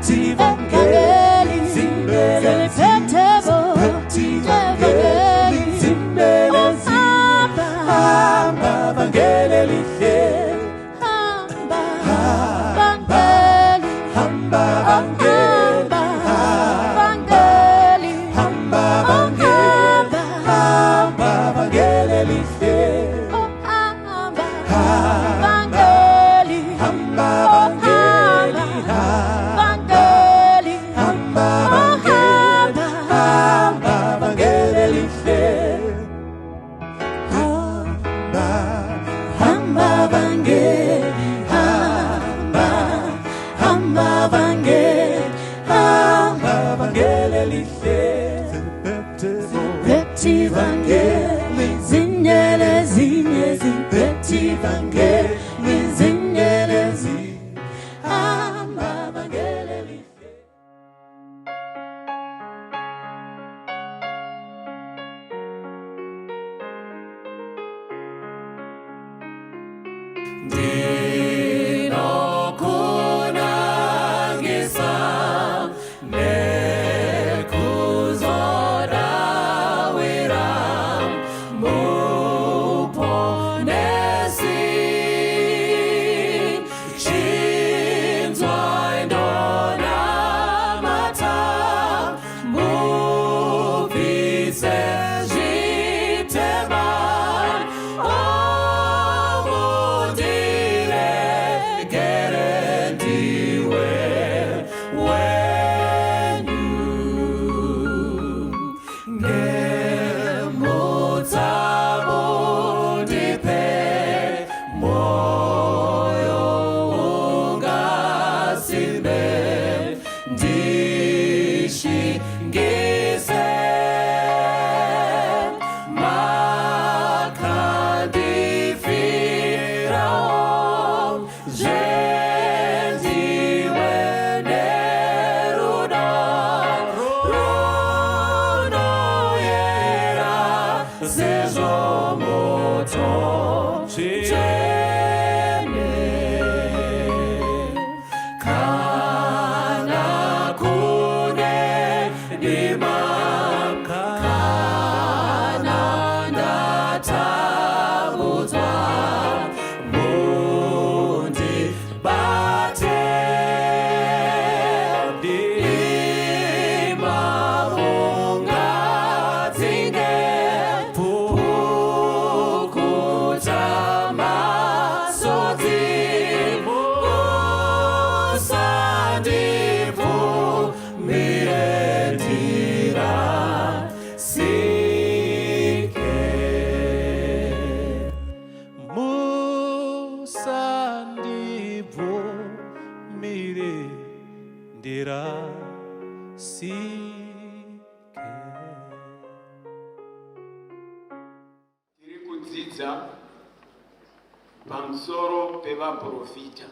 Vangeli, Hamba vangeli elihle. Hamba vangeli, hamba vangeli, hamba vangeli, hamba vangeli elihle. Hamba vangeli, hamba vangeli, hamba vangeli, hamba vangeli elihle. Hamba, hamba vangeli, hamba, hamba vangeli, hamba vangeli elihle. Phethe vangeli, zinyele zinye ziphethe vangeli, zinyele zinye, hamba vangeli elihle. Ndinokunangisa nekuzodawira muponesi chinzwa ndonamata mubvise zvitema omundiregere ndiwe wenyu ngemutsa mundipe moyo ungasimbe ndishingise makandifirawo zvendiwe nerudo runoyera sezvo moto tsvene kana kune dima kana ndatambudzwa mundibate dima mungadzinge pukuta masodzi musandibvumire ndirasike. Musandibvumire ndirasike. Tiri kudzidza pamusoro pevaprofita.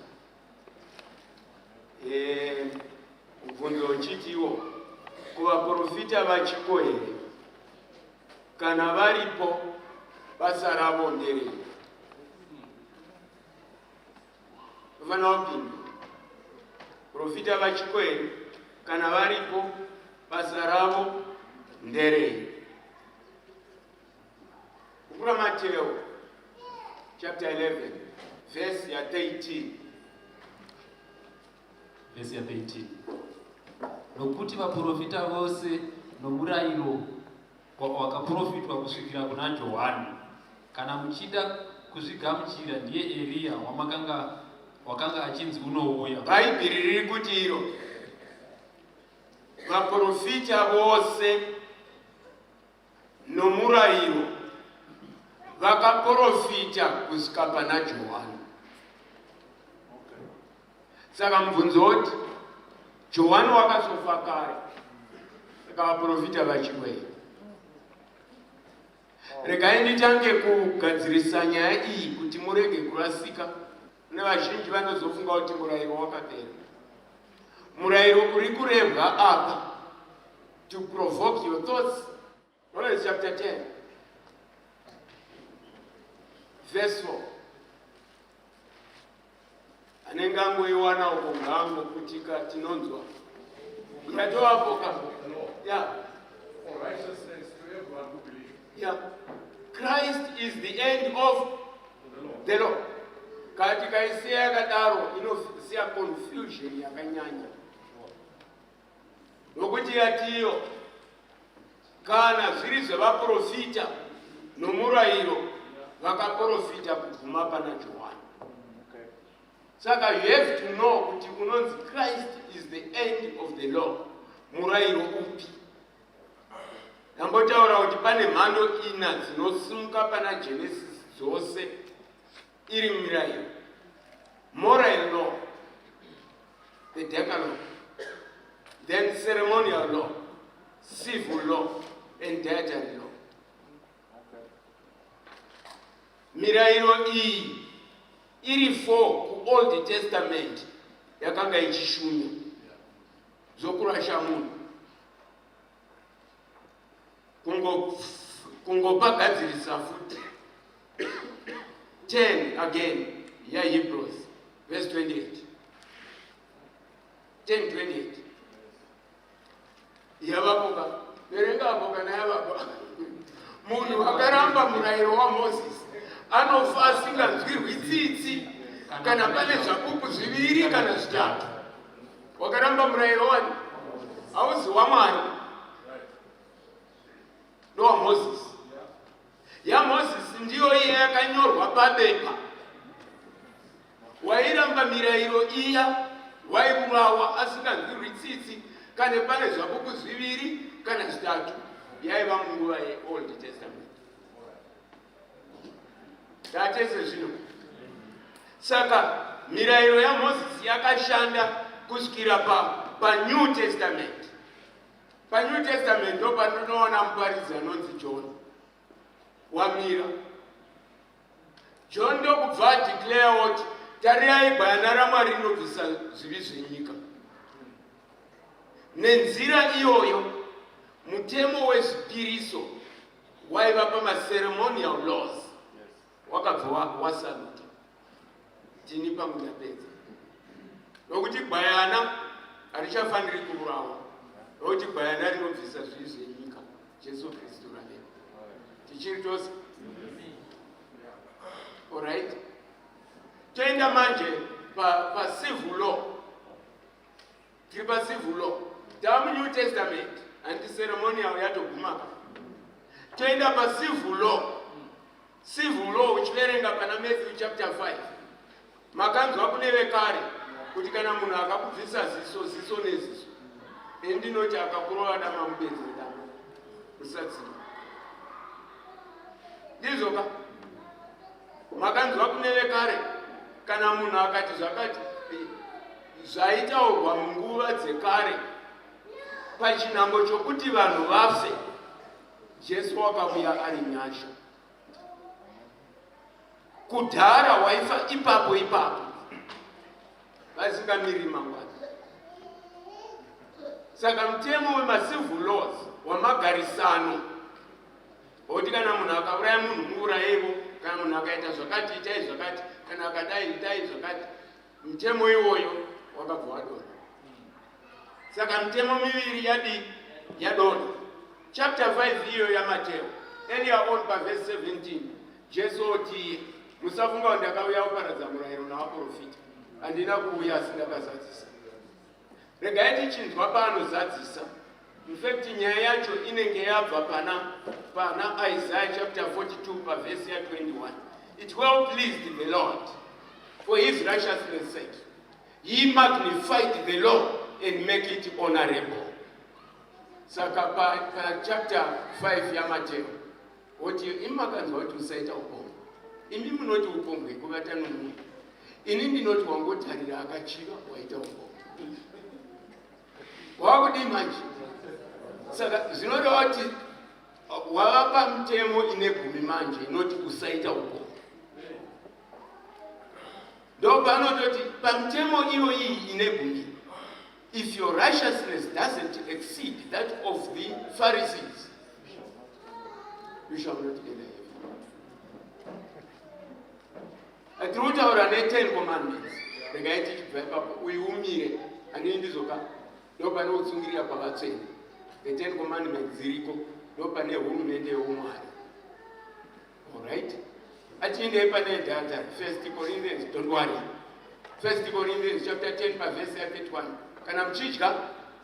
Eh, mubvunzo uchitiwo kuvaprofita vachiko here? Kana varipo basa ravo nderei? Tofanira kupindura. Profita vachiko here? Kana varipo basa ravo nderei? Bhuku raMateo chapter 11 verse ya 13. Vhesi ya 13. Nokuti vaprofita vose nomurayiro wakaprofitwa kusvikira kuna Johani. Kana muchida kuzvigamuchira, ndiye Eriya wamakanga wakanga achinzi unouya. Bhaibheri riri kuti iro vaprofita vose nomurayiro vakaprofita kusvika pana Johani. Saka mubvunzo woti Johani wakazofa kare, saka vaprofita vachiwei? Regai nditange kugadzirisa nyaya iyi kuti murege kurasika. Kune vazhinji vanozofunga kuti murayiro wakapera. Murayiro uri kurebwa apa to provoke your thoughts. Romans chapter 10 verse 4. Anenge angoiwana uko ngaangoputika tinonzwa. Yatovapoka. Yeah. For righteousness to everyone who believes. Yeah. Christ is the end of the law. Kana tikaisiya yakadaro inosiya confusion yakanyanya. Nokuti yatiyo kana zviri zvevaprofita nomurayiro vakaprofita kuguma pana Johani. Saka you have to know kuti unonzi Christ is the end of the law. Murayiro upi? Ndambotaura kuti pane mhando ina dzinosimuka pana Genesis dzose iri mirayiro. Moral law, the Decalogue, then ceremonial law, civil law, and dietary law. Mirayiro iyi iri 4 kuOld Testament yakanga ichishunya zvokurasha munhu kungopagadzirisa futi 10 again yaHebrews verse 28 10 28 yavapoka verenga apo kana yavapo. Munhu akaramba murayiro waMozisi anofa asinganzwirwi tsitsi kana pane zvapupu zviviri kana zvitatu. Wakaramba murayiro wani hauzi waMwari, ndowaMozisi. YaMozisi ndiyo iya yakanyorwa pabepa. Wairamba mirayiro iya waiurawa asinganzwirwi tsitsi kana pane zvapupu zviviri kana zvitatu. Yaiva munguva yeOld Testament tatese zvino. Saka mirayiro yaMozisi yakashanda kusvikira paNew Testament. PaNew Testament ndo patinoona muparidzi anonzi John wamira. John ndokubva adeclare kuti, "Tarirai gwayana raMwari rinobvisa zvivi zvenyika." Nenzira iyoyo mutemo wezvipiriso waiva pamaceremonial laws wakabva wasaluta. Tini pangu ndapedza, nokuti gwayana harichafaniri kuurawa, nokuti gwayana rinobvisa zvivi zvenyika, Jesu Kristu ravepo. Tichiri tose? Alright, toenda manje pacivil law. Tiri pacivil law, tava muNew Testament, anti-ceremonial yatogumaka. Toenda pacivil law. Civil law, uchiverenga pana Matthew chapter 5, makanzwa kune vekare kuti kana munhu akakubvisa ziso, ziso neziso. Endinoti akakurova dama, mubedzere dama, usatsiva. Ndizvoka? Makanzwa kune vekare kana munhu akati zvakati, zvaitaurwa munguva dzekare pachinhambo chokuti vanhu vafe. Jesu wakauya ari nyasha. Kudhara waifa ipapo ipapo, vasingamiriri mangwana. Saka mutemo wemacivil laws wamagarisano wokuti kana munhu akauraya munhu, muurayevo, kana munhu akaita zvakati, itai zvakati, kana akadai, itai zvakati, mutemo iwoyo wakabva wadonha. Saka mitemo miviri yadi yadonha. Chapter 5 iyo yaMateo, earlier on paverse 17, Jesu otiye, "Musafunga kuti ndakauya kuparadza murayiro navaprofita. Handina kuuya asi ndakazadzisa." Regai tichinzwa paanozadzisa. In fact, nyaya yacho inenge yabva pana Isaiah chapter 42 pavhesi ya21. It well pleased the Lord for his righteousness' sake. He magnified the law and make it honorable. Saka pa chapter 5 yaMateo woti, "Imi makanzwa kuti usaita upombwe. Imi munoti upombwe kuvata nomumwe. Ini ndinoti wangotarira akachiva, waita upombwe." Wakudii manje? Saka zvinoreva kuti wava pamutemo ine gumi manje inoti usaita upombwe. Ndopanototi pamutemo iyo iyi ine gumi, if your righteousness doesn't exceed that of the Pharisees, you shall not enter heaven. Tiri kutaura ne10 Commandments. Regai tichibva ipapo, uyu umire. Handii ndizoka ndopane kutsungirira kwavatsvene. The Ten Commandments dziriko, ndopane hurumende youmwari. Alright, atiendei pane data. First Corinthians, don't worry, First Corinthians chapter 10 pavhesi ya 31. Kana muchidya,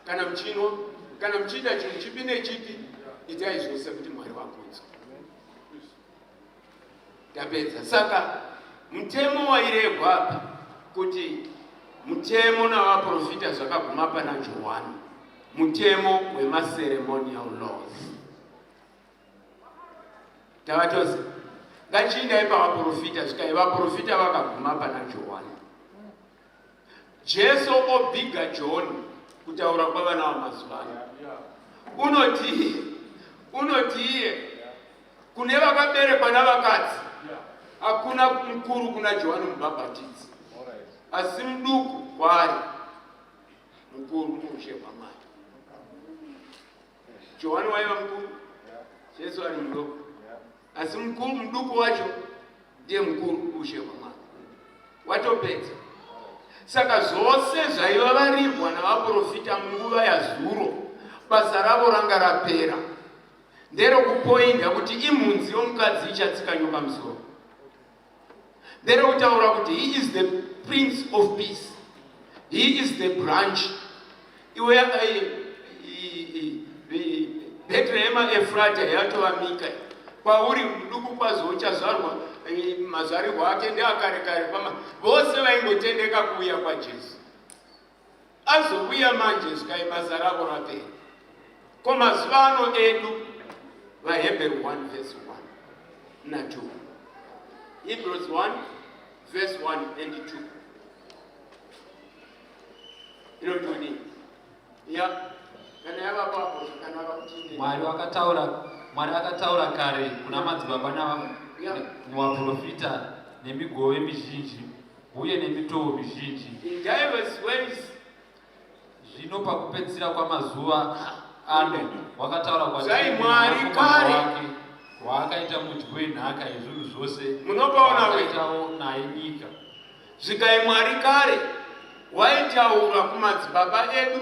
kana muchinwa, kana muchiita chinhu chipi nechipi, itai zvose kuti Mwari vakudzwe. Tapedza. Saka mutemo wairegwa apa kuti mutemo navaprofita zvakaguma pana Johani, mutemo wemaceremonial laws. Tava tose, ngachiindai pavaprofita. Svikai vaprofita vakaguma pana Johani. Jesu obhiga John, kutaura kwavana vamazuva ano. Unoti iye kune vakaberekwa navakadzi hakuna mukuru kuna Johani Mubhabhatidzi, asi muduku kwaari mukuru muushe hwaMwari. Johani waiva mukuru, Jesu ari mudoko, asi mukuru muduku wacho ndiye mukuru ushe hwaMwari. Watopedza. Saka zvose zvaiva varirwa navaprofita munguva yazuro, basa ravo ranga rapera, nderokupoinda kuti imhunzi yomukadzi ichatsika nyoka musoro, nderekutaura kuti he is the Prince of Peace, he is the branch. Iwe Bhetrehema Efrata, yatova Mika, kwauri muduku kwazvo uchazvarwa. Mazvarirwo ake ndeakare kare pama vose vaingotendeka kuuya kwaJesu. Azouya manje, svikai basa ravo rapera. Ko mazuva ano edu? VaHebheru 1 vhesi 1 na2. Hebrews 1 verse 1 and 2 inoti ya kana yavapapo zvakanaka kuti Mwari akataura kare kuna madzibaba navaprofita nemigove mizhinji uye nemitoo mizhinji. In diverse ways. Zvino pakupedzisira kwamazuva ano wakataura Zvai Mwari kwatiri kare. wake, waakaita mudyi wenhaka yezvinhu zvose, Munopaona we? waakaitawo naye nyika. Svikai Mwari kare waitaura kumadzibaba edu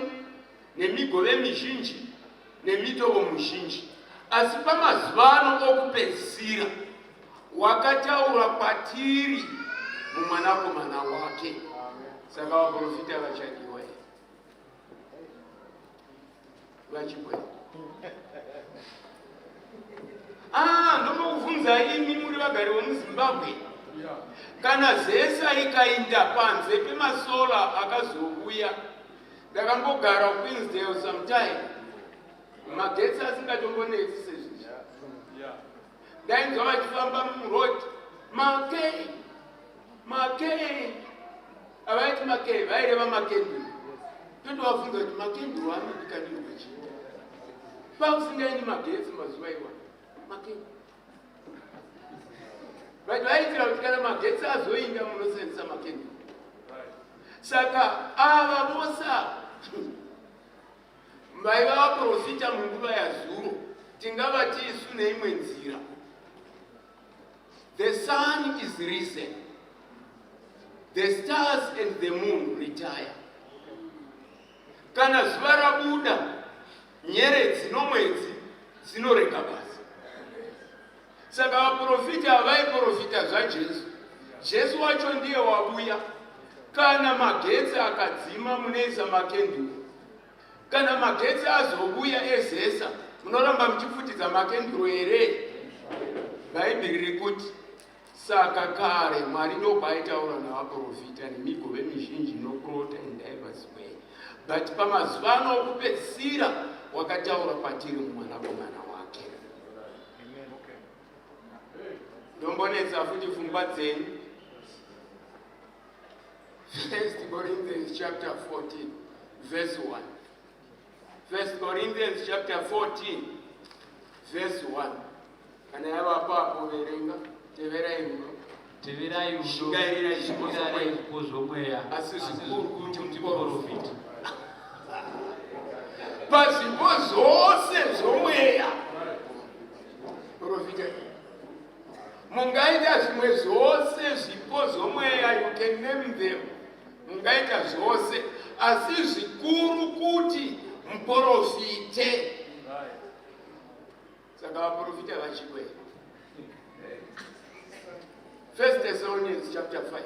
nemigove mizhinji nemitovo mizhinji, asi pamazuva ano okupedzisira wakataura kwatiri mumwanakomana wake. Saka vaprofita vachadiwa here? Vachibwe. Ah, ndomokubvunza imi muri vagari vomuZimbabwe, kana ZESA ikainda panze pemasolar akazouya. Ndakambogara Queensdale sometime magetsi asingatombonetsi sezvizvi. Ndainzwa vachifamba muroad, makei makei. Avaiti makei, vaireva makenduru. Totovabvunza kuti makenduru anodikanirwa chii pakusingaendi magetsi mazuva iwa? Makei, but vaitira kuti kana magetsi azoinda munosenzesa makenduru. Saka ava vose vaiva vaprofita munguva yazuro, tingavati isu neimwe nzira, the sun is risen, the stars and the moon retire. Kana zuva rabuda, nyeredzi nomwedzi dzinorega basa. Saka vaprofita havaiprofita zvaJesu. Jesu wacho ndiye wabuya. Kana magetsi akadzima, munoisa makenduru. Kana magetsi azobuya eZESA, munoramba muchipfutidza makenduru here? Bhaibheri rikuti saka kare Mwari ndokwaitaura navaprofita nemigove mizhinji nokurota in diverse way, but pamazuva ano okupedzisira wakataura kwatiri mumwanakomana wake. Ndombonetsa futi pfungwa dzenyu. First Corinthians chapter 14 verse 1. First Corinthians chapter 14 verse 1. Kana yavapo apo, verenga, teverai rudo. Teverai rudo. Shingairirai zvipo Shingairirai zvomweya. zvipo zvomweya, Asi zvikuru kuti muprofite. Pazvipo zvose zvomweya, profita. Mungaita zvimwe zvose zvipo zvomweya, you can name them. Mungaita zvose, asi zvikuru kuti muporofite. Saka vaporofita vachiko here? First Thessalonians chapter 5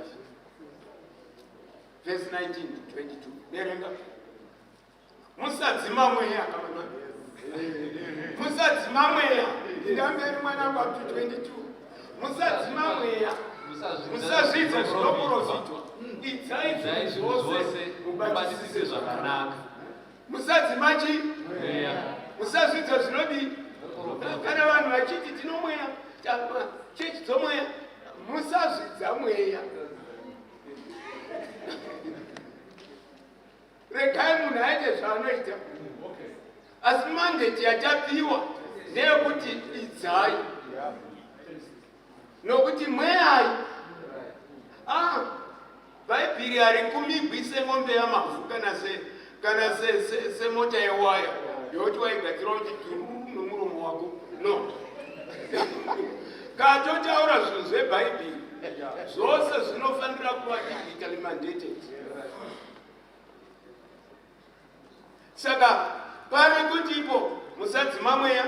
verse 19 to 22. Verenga. Musadzima mweya kamana. Musadzima mweya. Ndamberi mwanangu up to 22. Musadzima mweya. Musazvidza zvinoprofitwa. Idzai zvinhu zvose mubatisise zvakanaka. Musadzima chi? Mweya. Musazvidza zvinodii? Kana vanhu vachiti tino mweya, chechi dzomweya, musazvidza mweya. Regai munhu aite zvaanoita. Asi mandate yatapiwa ndeyekuti idzai. Nokuti mweyai. Ah, Bhaibheri harikumigwi semombe yamavhu kana se kana se, se, semota yewaya yokuti waigadzira kuti tururu nomuromo wako. No. Katotaura zvinhu zveBhaibheri zvose zvinofanira kuva biblically mandated. Saka pari kuti ipo musadzima mweya,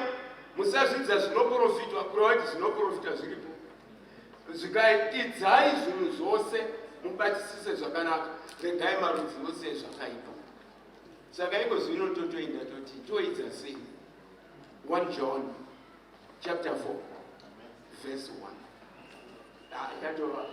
musazvidza zvinoprofitwa, kureva kuti zvinoprofitwa zviripo. Zvikaidzai zvinhu zvose mubatisise zvakanaka, regai marudzi ose ezvakaipa. Saka iko zvino totoenda toti toidza sei? 1 John chapter 4 verse 1. Ah, yatova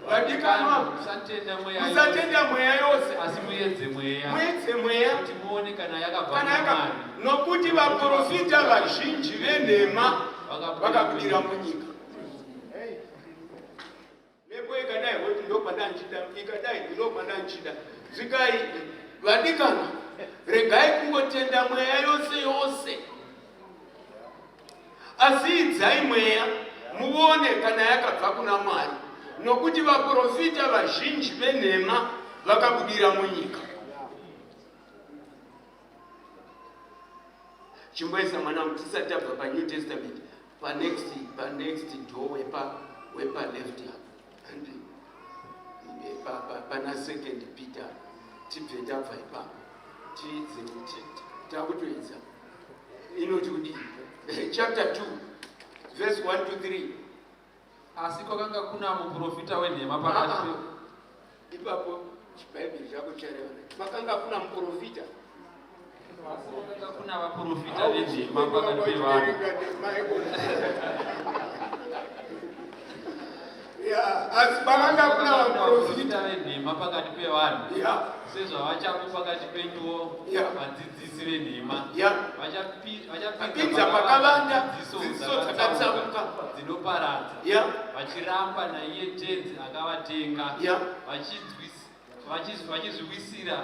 Vadikanwa, musatenda mweya musatenda mweya yose, asi muedze mweya, muedze mweya kuti muone kana yakabva kana kuna yaka Mwari. nokuti vaprofita vazhinji venhema vakabudira munyika. Mhepo ikadai hoti ndokwandanchida, ikadai ndinokwandanchida. Zvikai vadikanwa, regai kungotenda mweya yose yose. Asi idzai mweya muone kana yakabva kuna Mwari, nokuti vaprofita vazhinji venhema vakabudira munyika. Chimboisa mwanangu tisati tabva paNew Testament panext panext door wepa wepa left apa and pana second Peter tibve tabva ipapo tiidze takutoidza inoti kudii chapter 2 verse 1 to 3 Asi kwakanga kuna muprofita wenhema pakati ah, pe ah. Ipapo chibhaibheri chako chareva kwakanga kuna muprofita. Asi kwakanga kuna vaprofita venhema pakati pevanhu. Asi kwakanga kuna vaprofita venhema pakati pevanhu. Yeah. Sezvavachapo pakati penyuwo Yeah. vadzidzisi venhema. Yeah. Vachapinza pakavanda dzidziso dzidziso dzakatsauka dzinoparadza. Yeah. Vachiramba naiye Tenzi akavatenga. Yeah. Vachizviwisira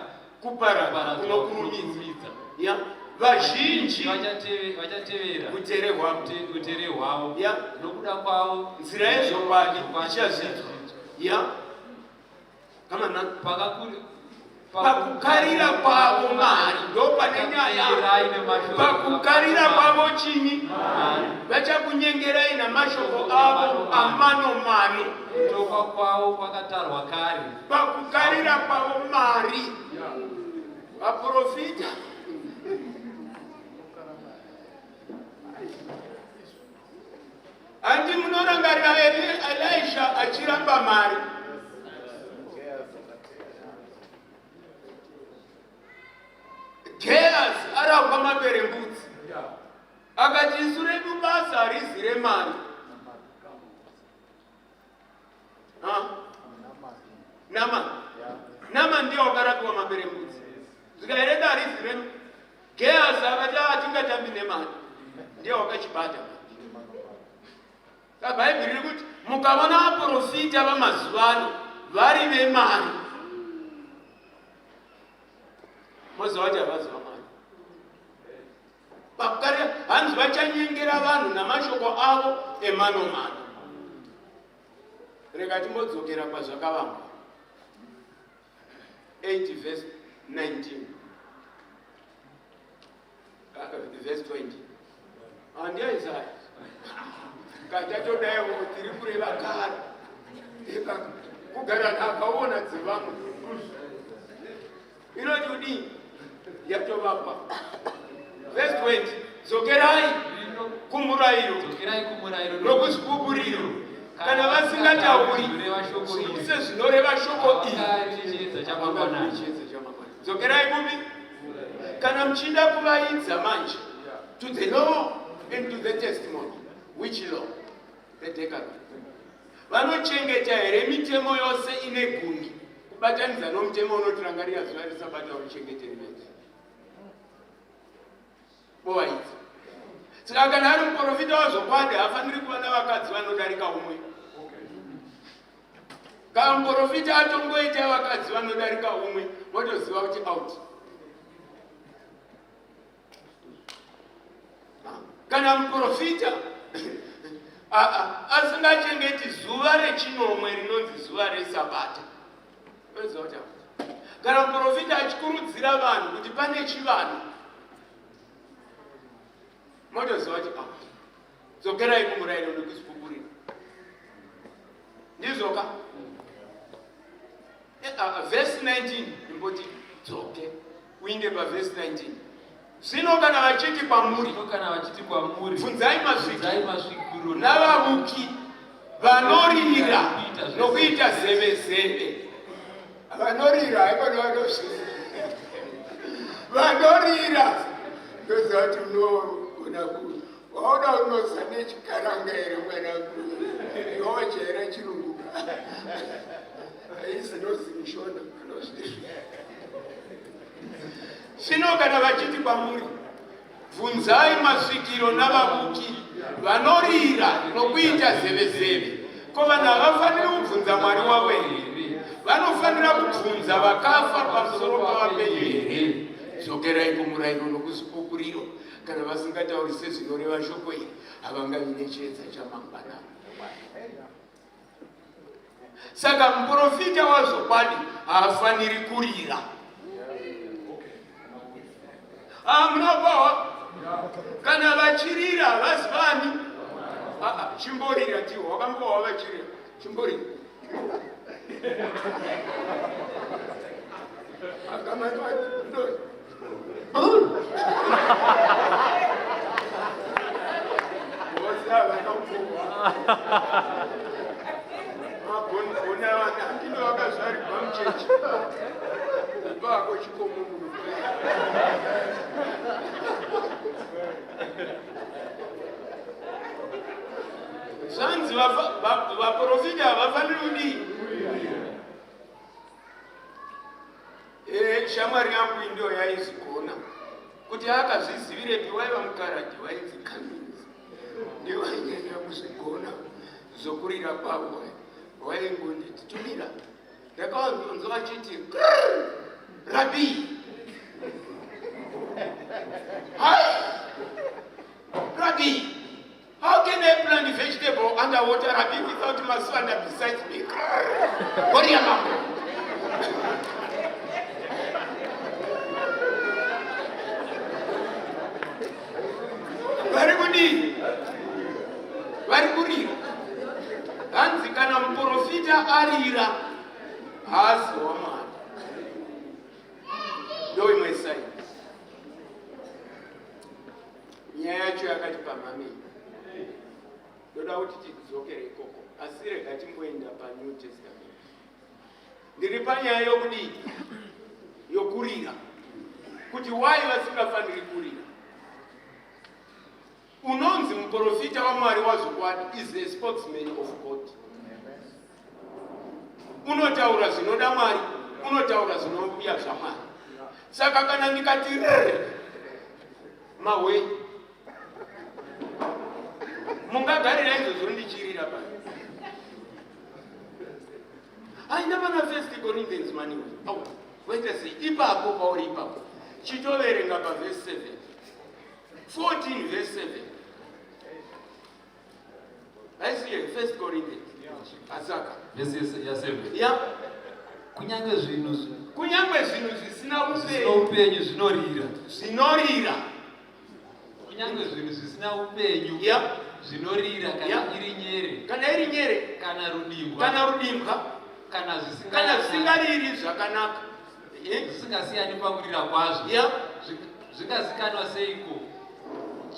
kuparadza kuparadzwa kunokurumidza. kunokurumidza. Yeah. Vazhinji Vachatevera utere hwavo. utere hwavo. Yeah. Nokuda kwavo Nzira yezvokwadi ichazvidzwa. Yeah. Come on now. Pakukarira kwavo mari ndopane nyaya. Pakukarira kwavo chinyi vachakunyengerai namashoko avo amano mano. Kutongwa kwavo kwakatarwa kare. Pakukarira kwavo mari vaprofita handi munorangarira Elisha achiramba mari. Gehazi aramba maperembudzi akati isu redu basa harizi remari. Nama Nama ndiye wakarapiwa maperembudzi zvikaireda harizi remu. Gehazi akati atingatambi nemari, ndiye wakachibata. Bhaibheri riri kuti mukavona vaprofita vamazuva ano vari vemari, moziva kuti havazi vamwari. Pakukarira hanzi vachanyengera vanhu namashoko avo emanomano. Rega timbodzokera kwazvakavambwa 8 verse 19 verse 20 handiya Isaya katatodaiwo tiri kureva kare. Kugara nhaka woona dzevamwe. Inoti kudii? Yatovakwa. Verse 20. Dzokerai kumurayiro. Dzokerai kumurayiro nokuzvipupuriro. Kana vasingatauri sezvinoreva shoko iri. Dzokerai kupi? Kana muchida kuvaidza manje to the law and to the testimony. Which law? The Decalogue. Vanochengeta here mitemo yose ine gumi kubatanidza nomutemo unoti rangarira zuva resabata urichengete rivenzi? Vovaidza. Saka kana ari muprofita wazvokwadi haafaniri kuva navakadzi vanodarika umwe. Kana muprofita atongoita vakadzi vanodarika umwe, votoziva kuti out. Kana muprofita asingachengeti zuva rechinomwe rinonzi zuva resabata, kana muprofita achikurudzira vanhu kuti pane chivanhu, motoziva kuti ah, dzokerai kumurayiro nekuzvipupurira. Ndizvoka? Eh, ah, vhesi 19 imboti dzoke uinde pavhesi 19. Zvino kana vachiti kwamuri, Zvino kana vachiti kwamuri, bvunzai masvikiro bvunzai masvikiro navavuki vanorira nokuita zeve zeve. Vanorira haikona vanosvira. Vanorira ndoziva kuti unogona ku waona unoza nechikaranga here mwanangu? Iwe wajaira chirungu. Haisi nozi mushona vanosvira. Zvino kana vachiti kwamuri, Bvunzai masvikiro navavuki vanorira nokuita zevezeve, ko vanhu havafaniri kubvunza Mwari wavo here? Vanofanira kubvunza vakafa pamusoro pavapenyu here? Dzokerai kumurayiro nokuzvipupuriro. Kana vasingatauri sezvinoreva shoko iri, havangavi nechiedza chamangwanani. Saka muprofita wazvokwadi haafaniri kurira. Ah, munopawa kana vachirira havazi vani. Ah, ah, chimborira tiwo wakambowa vachirira chimborira. Zvanzi vaprofita havafaniri kudii? Eh, shamwari yangu indiyo yaizvigona kuti akazvizivirepi waiva mukaradhi wainzi Cummins ndiye wainyanya kuzvigona zvokurira kwavo waingonditi tumira ndakavanzwa vachiti rabi hai rabi How can I plant vegetable underwater rabi without maswanda besides me? Warrior mambo. Vari kudii? Vari kurira. Hanzi kana muprofita arira haasi waMwari. Ndoimwe saini. Nyaya yacho yakati pamhamei. Ndoda kuti tidzokere ikoko asi rega timboenda paNew Testament. Ndiri panyaya yokudii? Yokurira. Kuti why vasingafaniri kurira. Unonzi muprofita waMwari wazvokwadi is a spokesman of God. Unotaura zvinoda Mwari, unotaura zvinouya zvaMwari. Saka kana ndikati mahwei mungagarira izvozvo ndichirira pano. Aina pana First Corinthians maniwe. Au, waita sei ipapo pauri ipapo. Chitoverenga pa verse 7. 14 verse 7. Haisi First Corinthians. Asaka. Verse ya 7. Yeah. Kunyange zvinhu kunyange zvinhu zvisina upenyu upenyu zvinorira. Zvinorira. Kunyange zvinhu zvisina upenyu yeah. zvinorira kana yeah. iri nyere. Kana iri nyere. Kana rudimbwa. Kana rudimbwa. Kana zvisinga Kana zvisingariri zvakanaka. Eh? Zvisingasiyani pakurira kwazvo. Yeah. Zvingazikanwa seiko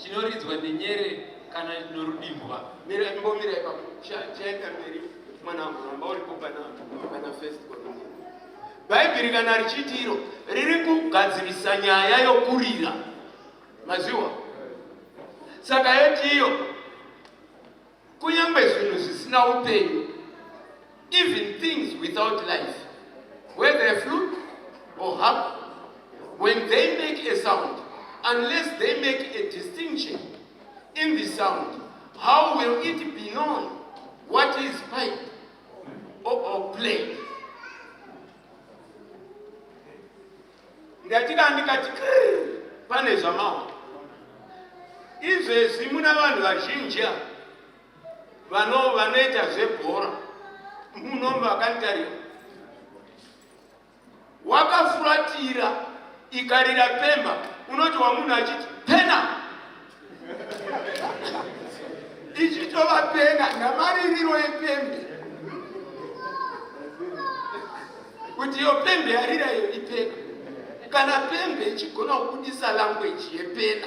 chinoridzwa nenyere kana norudimbwa? Mira, imbomira ipapo. Chaenda mberi mwanangu, ramba uripo pana pana first Corinthians. Bhaibheri kana richiti iro riri kugadzirisa nyaya yokurira. Maziwa? Saka yoti iyo Kunyange zvinhu zvisina upenyu, even things without life, whether a flute or harp, when they make a sound, unless they make a distinction in the sound, how will it be known what is piped or, or played? Ndati kana ndikati pane zvamawa. Izvezvi muna vanhu vazhinji ava vano vanoita zvebhora muno vakanditarira wakafuratira ikarira pemba unoti wamunhu achiti pena ichitova pena namaririro epembe kuti iyo pembe yarira iyo ipena kana pembe ichigona kubudisa language yepena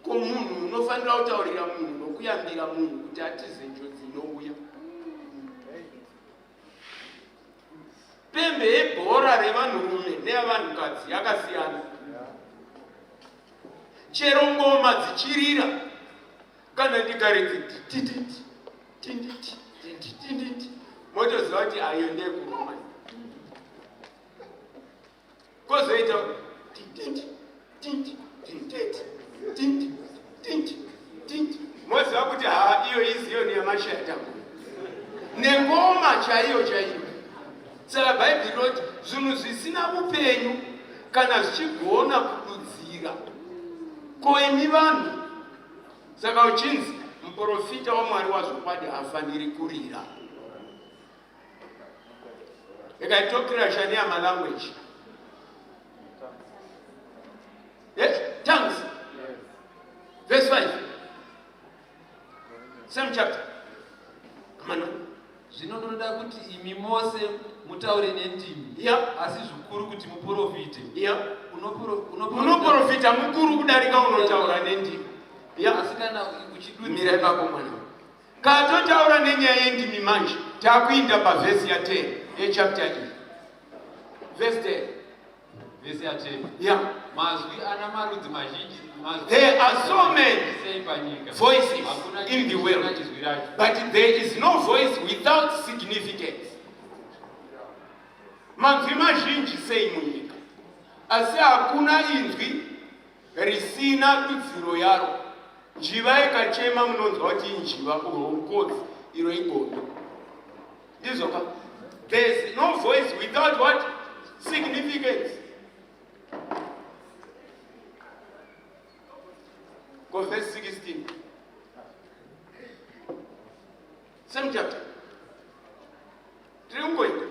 ko munhu unofanira kutaurira munhu nokuyambira munhu kuti atize njodzi inouya pembe yebhora revanhurume neyavanhukadzi yakasiyana chero ngoma dzichirira kana ndikaridzi tititi tinditi tinditi motoziva kuti ayo ndeyekuroma kozoita tinditi tindi tinditi tindi tindi tindi moziva kuti ha iyo iziyoni yamashata nengoma chaiyo chaiyo saka bhaibheri rinoti zvinhu zvisina upenyu kana zvichigona kududzira ko imi vanhu Saka uchinzi muprofita waMwari wazvokwadi haafaniri kurira. Ikaitokira shania malanguage. Yes, tongues. Verse 5. Same chapter. Come on. Zvino ndinoda kuti imi mose mutaure nendimi, yeah. asi zvikuru kuti muporofite. Yeah. Unoporofita mukuru kudarika unotaura nendimi. Yeah. Asi kana uchidudzira ipapo mwana kana totaura nenyaya yendimi manje takuinda pavhesi ya 10 yechapter iyi vhesi 10 Vese atemi. Yeah. Mazwi ana marudzi mazhinji. Mazwi There are so many sei panyika. voices Hakuna in the chinhu world. chisina izwi racho. But there is no voice without significance. Manzwi mazhinji sei munyika, asi hakuna inzwi risina dudziro yaro. Njiva ikachema munonzwa kuti injiva, urwo ukodzi, iro igondo. Ndizvo ka? There is no voice without what? Significance. Go verse 16. Same chapter. Tiri kungoita.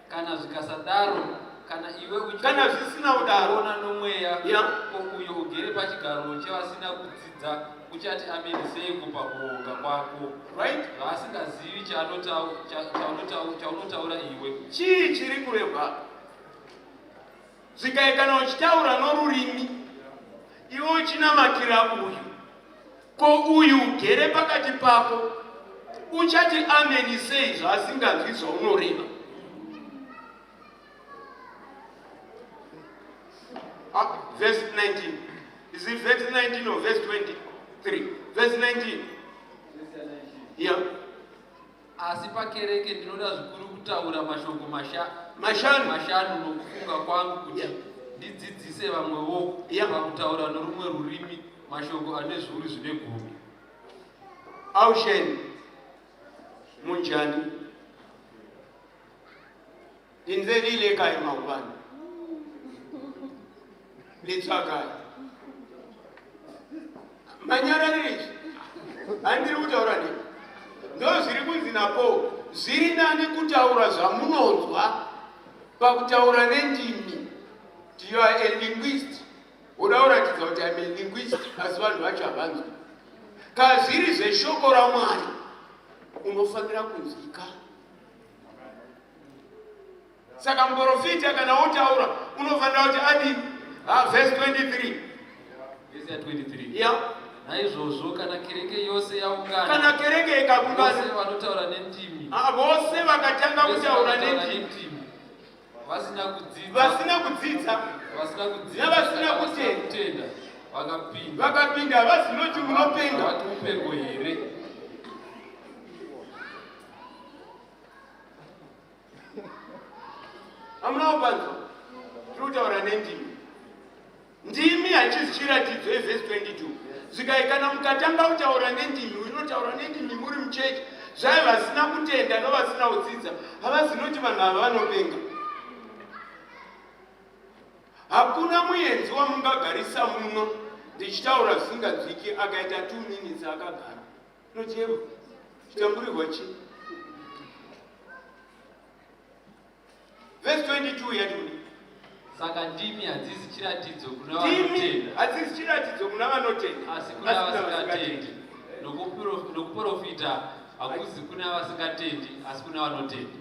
Kana zvikasadaro, kana iwe uchi- Kana zvisina kudaro, uchiona nomweya, Yeah. ko uyo ugere pachigaro chevasina kudzidza uchati ameni seiko pakuonga kwako, right? zvaasingazivi chaunotaura iwe. Chii chiri kurebwa? Zvikai kana uchitaura norurimi, iwe uchinamatira uyu, ko uyu ugere pakati pako uchati ameni sei zvaasinganzwi zvaunoreva? Ah, verse 19. Is it verse 19 or verse 23? Verse 19. Yeah. Asi pakereke ndinoda zvikuru kutaura mashoko masha, mashanu mashanu nokufunga kwangu kuti yeah. ndidzidzise vamwewo yeah. pakutaura norumwe rurimi mashoko ane zviuru zvine gumi. Ausheni munjani Linze le ile kae maobane? Le tswa kae? Manyararire izvi handiri kutaura ndini. Ndozviri kunzi naPaul, zviri nani kutaura zvamunonzwa pakutaura nendimi. You are a linguist. Uda kuratidza kuti I'm a linguist, asi vanhu vacho havanzwi. Kana zviri zveshoko raMwari, unofanira kunzwika. Saka muprofita kana wotaura unofanira kuti adii? Ah, verse 23. Verse ya 23. Yeah. Naizvozvo kana kereke yose yaungana, Kana kereke ikaungana, vose vanotaura nendimi, ah, vose vakatanga vose kutaura vanotaura nendimi nendimi, vasina kudzidza, vasina kudzidza vasina kudzidza, Navasina kana kutenda. kutenda, vakapinda, vakapinda vazinoti munopenga. Havati mupengo here? Hamuna kupanzwa? Tiri kutaura nendimi. Ndimi hachizi chiratidzo yevhesi 22. Zvikai kana mukatanga kutaura nendimi, unotaura nendimi muri muchechi, zvai vasina kutenda novasina kudzidza havazinoti vanhu ava vanopenga. Hakuna muenzi wamungagarisa muno ndichitaura zvisinganzwiki akaita 2 minutes akagara. Nochero chitamburirwa chii? Verse 22 yati kudii? Saka ndimi hadzisi chiratidzo kuna Ndimi vanotenda, hadzisi chiratidzo kuna vanotenda, asi kuna vasingatendi. Nokuprofita hakuzi kuna vasingatendi, asi kuna vanotenda.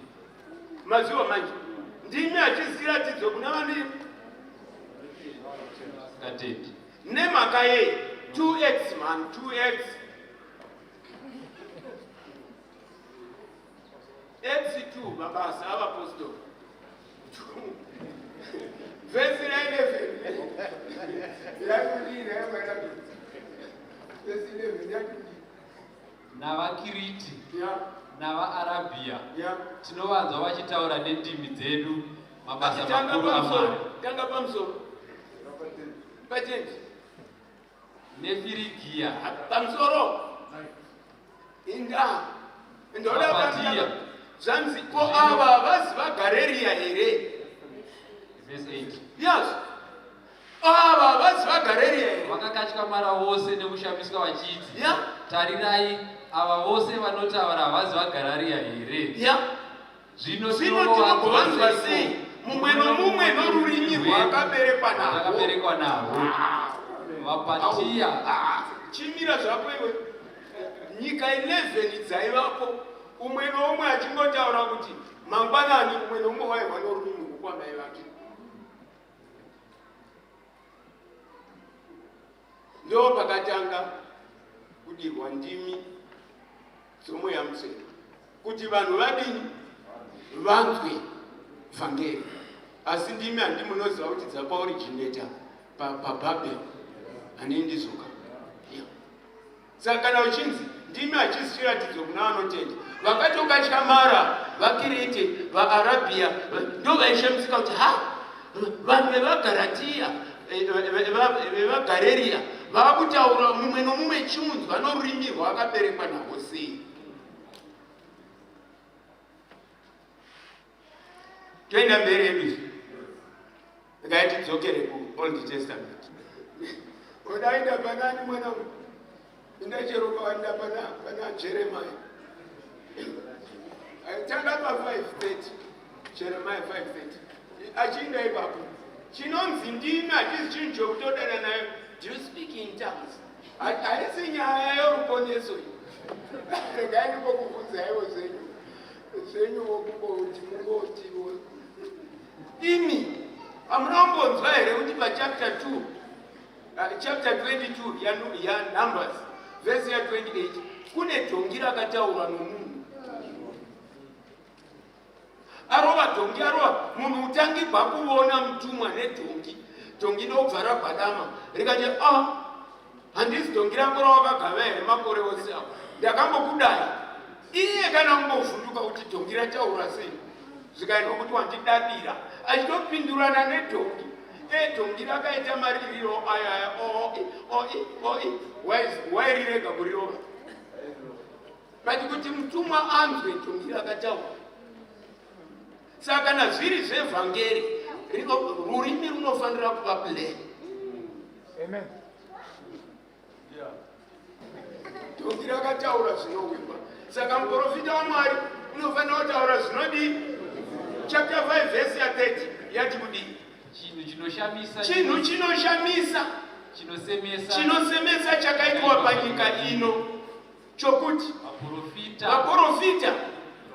Maziwa manje, ndimi hachisi chiratidzo kuna Vasingatendi. Nemhaka yei? 2x man, 2x. Acts 2 mabasa avapostori vhesi ra11 yakudii vhesi 11 yakudii? NavaKiriti navaArabhia tinovanzwa vachitaura nendimi dzedu mabasa Tanga makuru pamusoro, aMwari. tanga pamusoro patendi NeFirigiya pamusoro inda ndoda Vapatiya. Zvanzi ko ava vazi vaGareria here? Verse 8. Yes, ava vazi vaGareria here? Vakakatyamara vose nekushamiswa vachiti, tarirai, ava vose vanotaura havazi vaGarariya here? Zvino Zvino tinogovanzwa sei mumwe nomumwe norurimi rwaakaberekwa narwo? Rwakaberekwa narwo. VaPatiya. Ah, chimira zvako iwe. Nyika 11 dzaivapo, umwe noumwe achingotaura kuti mangwanani, umwe noumwe wairwa norurimi rwokwamai vake. Ndo pakatanga kudirwa ndimi dzomweya mutsvene kuti vanhu vadini? Vanzwe vhangeri. Asi ndimi handi munoziva kuti dzakaoriginata paBabel, hanei ndizoka. Yeah. Saka kana uchinzi ndimi hachisi chiratidzo kuna vanotenda, vakatokatyamara vaKirete, vaArabhia ndo vaishamisika kuti ha, vanhu vevaGaratiya, vevaGareria vakutaura mumwe nomumwe chiunzwa norurimi rwaakaberekwa narwo sei? Toenda mberi yedu izvi. Regai tidzokere kuOld Testament. Udaenda panani mwana? Inda chero kawanda pana Jeremiah. Tanga pa 5:30. Jeremiah 5:30. Achiinda ipapo. Chinonzi ndimi hachisi chinhu chokutodana nayo. Do you speak in tongues? Haisi nyaya yoruponeso iyi. Regai ndingokubvunzaiwo zvenyu. Zvenyu kungoti mungotiwo. Imi hamuna kumbonzwa here kuti pachapter 2, chapter 22 yaNumbers, vhesi ya28, kune dhongi rakataura nomunhu arova dhongi, arova munhu utangibva kuona mutumwa nedhongi, dhongi ndobva ragwadama rikati, "A, handisi dhongi rako rawakagava here makore ose apo ndakambokudai?" Iye kana kumbovhunduka kuti dhongi rataura sei, zvikaitwa kuti wandidadira, achitopindurana nedhongi. Dhongi rakaita maririro aya aya, oi oi oi, wairirega kurirova, but kuti mutumwa anzwe dhongi rakataura. Saka kana zviri zvevhangeri, rurimi runofanira kuva plain. Amen. Dhongi rakataura zvinowikwa. Saka muprofita waMwari unofanira kutaura zvinodii? Chapter 5 vhesi ya30 yati kudii? Chinhu chinoshamisa. Chinhu chinoshamisa. Chinosemesa. Chinosemesa chakaitwa panyika ino chokuti vaprofita vaprofita.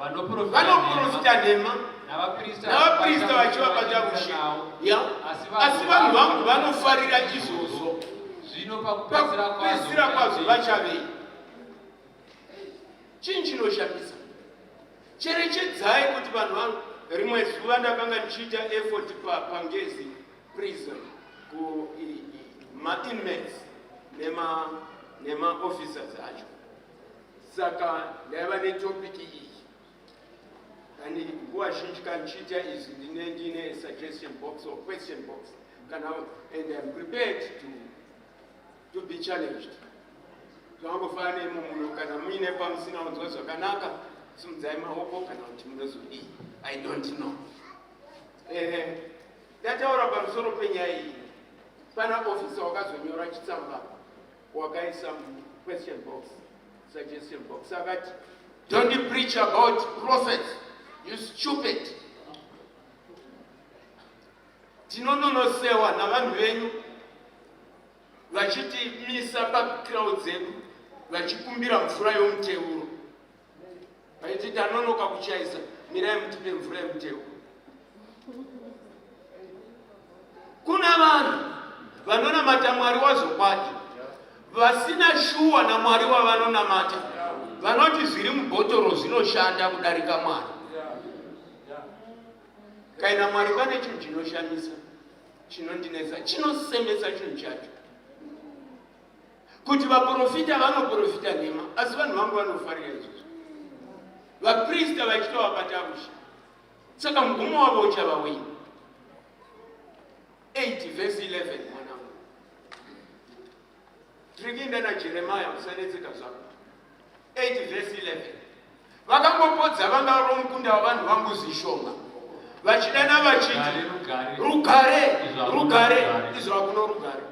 Vanoprofita nhema navaprista vachivabata ushe. Ya, asi vanhu vangu vanofarira izvozvo. Zvino pakupedzisira Pakupedzisira kwazvo vachavei? Chinhu chinoshamisa. Cherechedzai kuti vanhu vangu, rimwe zuva ndakanga ndichiita effort paNgezi prison ku mainmates nema nemaofficers acho. Saka ndaiva netopic iyi. Kani nguva zhinji kana ndichiita izvi ndine ndine suggestion box or question box kana and I'm prepared to be challenged. Zvangofanana nemo muno kana muine pamusina kunzwa zvakanaka simudzai maoko kana kuti munozodii. I don't know. Ndataura pamusoro penyaya iyi. Pana officer wakazonyora chitsamba wakaisa question box, suggestion box akati, don't preach about prophets, you stupid. Tinononosewa navanhu venyu vachitimisa pacrowd dzedu vachikumbira mvura yomuteuro, vaiti tanonoka kuchaisa, mirai mutipe mvura yomuteuro. Kuna vanhu vanonamata Mwari wazvokwadi vasina shuwa naMwari wavanonamata, vanoti zviri mubhotoro zvinoshanda kudarika Mwari. Kaina Mwari pane chinhu chinoshamisa chinondinetsa, chinosemesa chinhu chacho, kuti vaprofita vanoprofita nhema, asi vanhu vangu vanofarira izvozvo, vaprista vachitovabata ushe. Saka mugumo wavo uchava wei? 8 verse 11. Mwanangu, tiri kuenda naJeremaya, usanetseka zvako. 8 verse 11. Vakangopodza vanga romukunda wavanhu vangu zvishoma, vachidana vachiti, Rugare, rugare, Izvo hakuna rugare, rugare. Izvo hakuno rugare.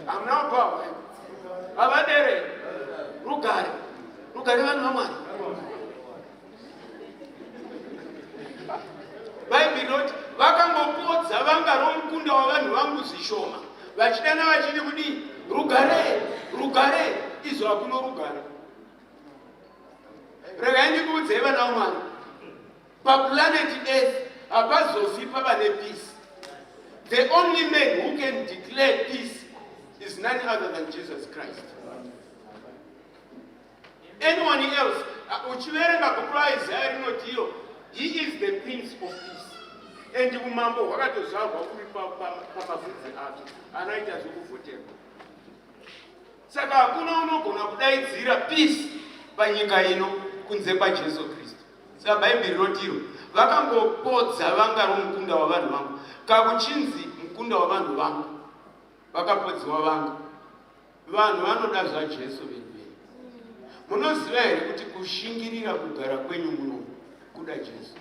Hamuna kupawa havadere rugare, rugare, vanhu vaMwari. Bhaibheri rinoti vakangopodza vanga romukunda wavanhu vangu zvishoma, vachidana vachiti kudii? Rugare, rugare, izvo hakuno rugare. Regai ndikuudzei, vana vamwari, paplanet Earth hapazofi pava nepeace. The only man who can declare peace is none other than Jesus Christ. Anyone else, uchiverenga bhuku raIsaya rinoti iro he is the Prince of Peace, and umambo hwakatozvarwa uri pamafudzi ake anoita zvekuvhoterwa. Saka hakuna unogona kudaidzira peace panyika ino kunze kwaJesu Kristu. Saka Bhaibheri rinotiro vakangopodza vanga romukunda wavanhu vangu, kakuchinzi mukunda wavanhu vangu vakapodziwa vanga. Vanhu vanoda zvaJesu vedu vedu. Munoziva here kuti kushingirira kugara kwenyu muno kuda Jesu?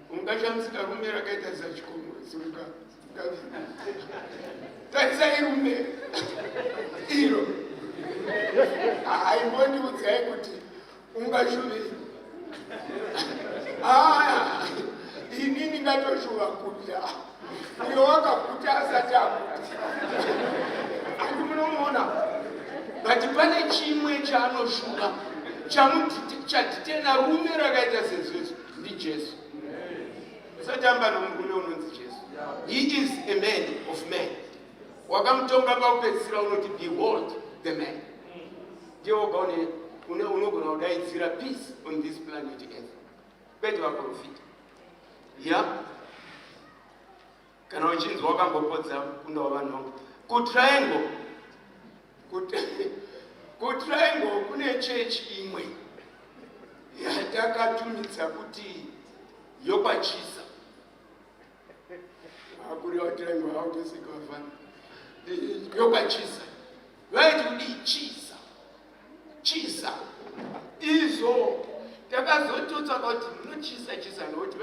Ungashamisika rume rakaita sachikomo simuka, tarisai rume iro. Haimbondiudzai kuti ungashuvei. Aya, ini ndingatoshuva kudya, uyo wakaguta asati aguta. Andi munomuona, but pane chimwe chaanoshuva chadhitena rume rakaita sezvezvo ndiJesu. Usatamba nomurume unonzi Jesu. He is a man of men. Wakamutonga pakupedzisira unoti, "Behold the man." Ndiye woga unogona kudaidzira peace on this planet Earth, kwete vaprofita. Ya, kana uchinzwa wakambopodza mukunda wavanhu vangu kuTriangle, kuTriangle kune chechi imwe yatakatumidza kuti yokwachisa. Akuri waTriangle hautosika vafana yokwachisa vaiti kudii? Chisa, chisa. Izvo takazototsvaka kuti munochisa chisa nokuti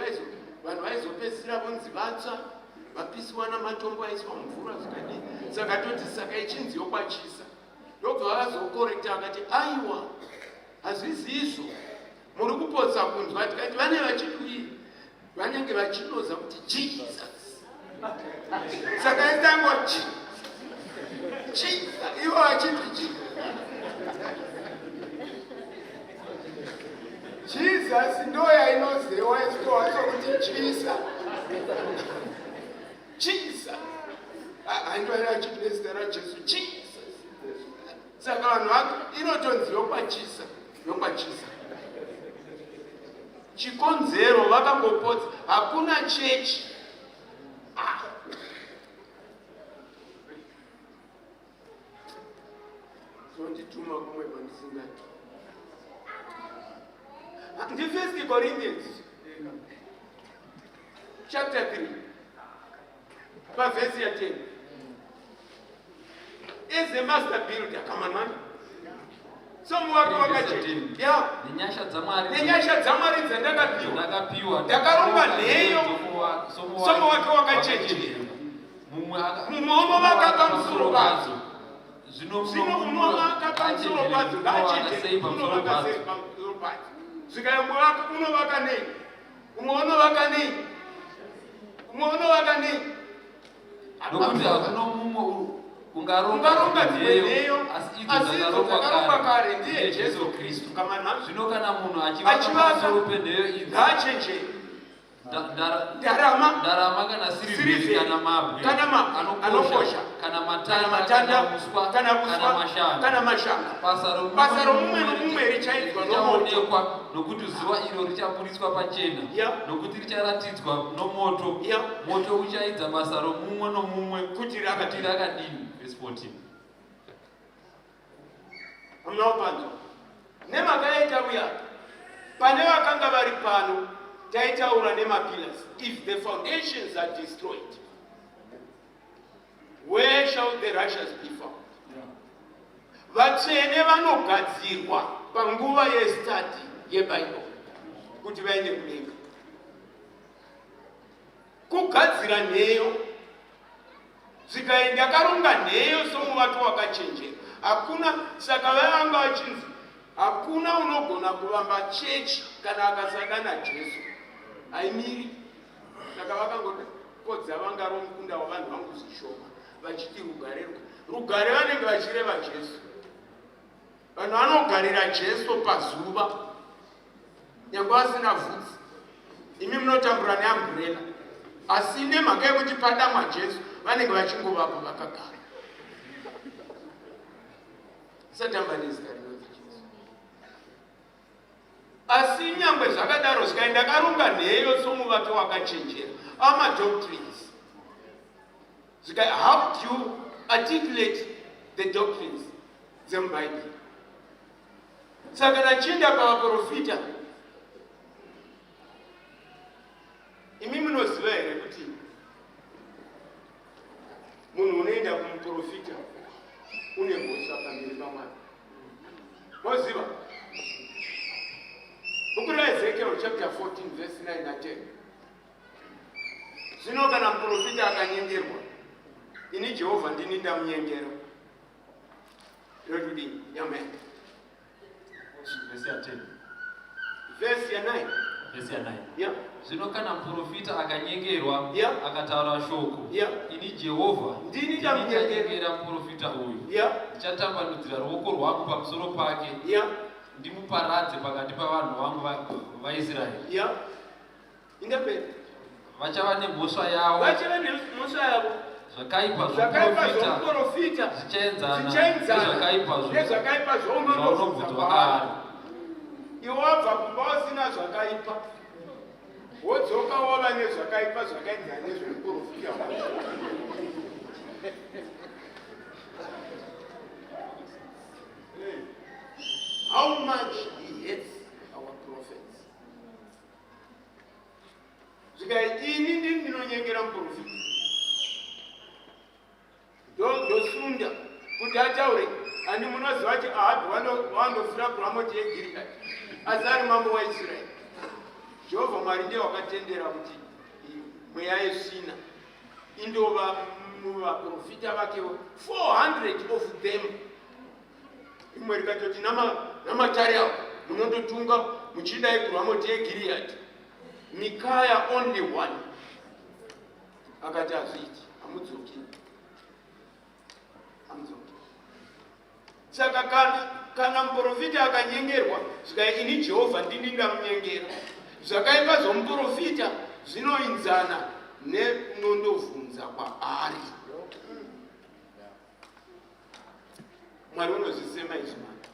vanhu vaizopedzisira vonzi vatsva, vapisiwa namatombo aiswa mvura, zvikadii. Saka toti saka ichinzi yokwachisa. Ndobva vazokorekta vakati, "Aiwa, hazvisi izvo, muri kupotsa kunzwa." Tikati vane vachiti vanenge vachinoza kuti Jesus. Saka itangwa Chisa ivo vachiti chi Jesus ndo yainozewa isitowa sokuti chisa chisa handivaira achiti nezita raJesu Jesus. Saka vanhu vake inotonzi yokwachisa yokwachisa. Chikonzero vakangopotsa hakuna chechi. Ah. Zondituma kumwe kwandisingati. NdiFirst Corinthians chapter 3 pavhesi ya 10. As a master builder, come on man. Somuvaki wakachena. Yeah. Nenyasha dzaMwari Nenyasha dzaMwari dzandakapiwa. Ndakapiwa. Ndakaronga nheyo somuvaki wakachenjera. Mumwe Mumwe unovaka pamusoro padzo. Zvino Zvino unovaka pamusoro padzo ngaachenjere sei pamusoro unovaka padzo. sei pamusoro padzo. Zvikaimuvaka unovaka nei? Umwe unovaka nei? Umwe unovaka nei? Nokuti hakuna mumwe ungaronga Ungaronga dzimwe nheyo, asi idzo asi idzo dzakarongwa dzakarongwa kare kare ndiye Jesu Kristu. Kamana Zvino kana munhu achivaka Achivaka, pamusoro penheyo idzi, ngaachenjere. Ndarama, ndarama kana sirivheri sirivheri, kana mabwe kana mabwe anokosha, kana kana matanda, matanda, kana uswa, kana uswa, kana mashanga, kana mashanga. Basa Basa romumwe nomumwe richaidzwa nomoto. richaonekwa, nokuti zuva iro richaburitswa pachena, nokuti richaratidzwa nomoto. Moto uchaidza basa romumwe nomumwe Kuti rakadini. kuti rakadini. Verse 14. Hamuna kupanzwa nemhaka yaitauya pane vakanga vari pano taitaura nemapillars. If the foundations are destroyed, where shall the righteous be found? Vatsvene vanogadzirwa panguva yestudy yeBhaibheri kuti vaende kudenga. Kugadzira nheyo zvikaenda karonga nheyo somuvaki wakachenjera. Hakuna saka vavanga vachinzi hakuna unogona kuvamba chechi kana akasangana Jesu, haimiri. Saka vakangokodza vanga romukunda wavanhu vangu zvishoma vachiti rugare, rugare, vanenge vachireva Jesu. Vanhu vanogarira Jesu pazuva nyange vasina vhudzi. Imi munotambura neumbrella, asi nemhaka yekuti padamwa Jesu vanenge vachingovapo vakagara. Satamba nezita rinonzi Jesu. Asi nyangwe zvakadaro, zvikaenda karonga nheyo somuvaki wakachenjera, amadoctrines zvika, how do you articulate the doctrines dzemubhaibheri? Saka nachienda pavaprofita, imi munoziva here kuti munhu unoenda kumuprofita une mhosva pamberi paMwari? Moziva bhuku raEzekiel chapter 14 verse 9 na10? Zvino kana muprofita akanyengerwa, ini Jehovha ndini ndamunyengera. Inotidini nyamene? Vhesi ya 10. Vhesi ya9. Vhesi ya 9. Ya. Zvino kana muprofita akanyengerwa, akataura shoko, ini Jehovha Ndini ndamunyengera. ndanyengera muprofita uyu, ndichatambanudzira ruoko rwangu pamusoro pake, ndimuparadze pakati pavanhu vangu vaIsraeri. Ya, ingapera. Vachava nemhosva yavo. Vachava nemhosva yavo. Zvakaipa Zvakaipa zvomuprofita zvomuprofita zvichaenzana zvichaenzana nezvakaipa nezvakaipa zvaunonobvunza zvaunobvunzwa kwaari. kwaari. Iwe wabva kumba usina zvakaipa, wodzoka wava nezvakaipa zvakaenzana nezvemuprofita wacho. Hey. How much he hates our prophets! Zvikai ini ndini ndinonyengera muprofita, ndosunda kuti ataure. Ani munoziva kuti Ahabhi wandofira kuRamoti yeGiriyadhi, asi ari mambo waIsraeri. Jehovha Mwari ndiye wakatendera kuti mweya yesvina indova muvaprofita vakewo, 400 of them. Imwe rikatoti namatare avo munondotunga muchidai kuRamoti yeGiriyadhi. Mikaya, only one, akati hazviiti, hamudzoki, hamudzoki. Saka kana kana muprofita akanyengerwa zvikai ini Jehovha ndini ndamunyengera. Zvakaipa zvomuprofita zvinoinzana neunondovhunza kwaari. Mwari unozvisema izvi mani.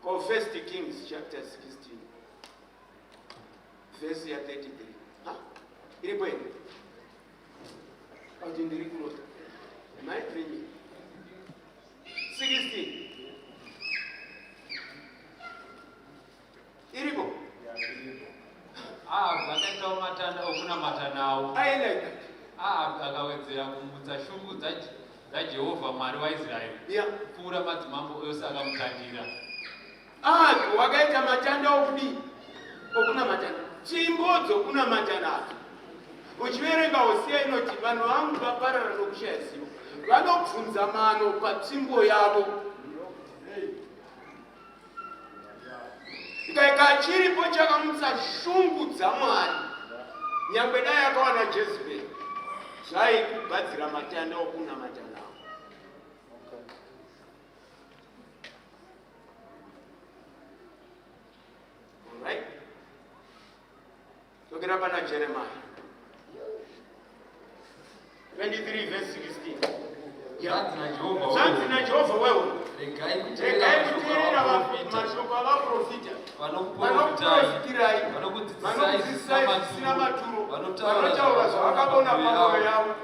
Ko First Kings chapter 16 verse ya 33. Ha? Iripo here? Kuti ndiri kurota. Am I dreaming? 16. Iripo. Ahabhi akaitawo matanda okunamata nawo. I like that. Ahabhi akawedzera kumutsa shungu dzaJehovha Mwari waIsraeri kupfuura madzimambo ose akamutangira. Ahabhi wakaita matanda okudii? Okunamata. Tsvimbo dzokunamata nadzo. Uchiverenga Hosea inoti vanhu vangu vaparara nokushaya zivo. Vanobvunza mano patsvimbo yavo. Ikaika chiripo chakamutsa shungu dzaMwari. Nyangwe dai akawana Jezeberi zvaikugadzira matanda okunamata nawo. Alright. Tokera pana Jeremiah 23 verse 16. Zvanzi naJehovha wewe, regai kuteerera mashoko avaprofita vanokuprofitirai, vanokudzidzisai zvisina maturo, vanotaura zvavakavona pamwoyo yavo,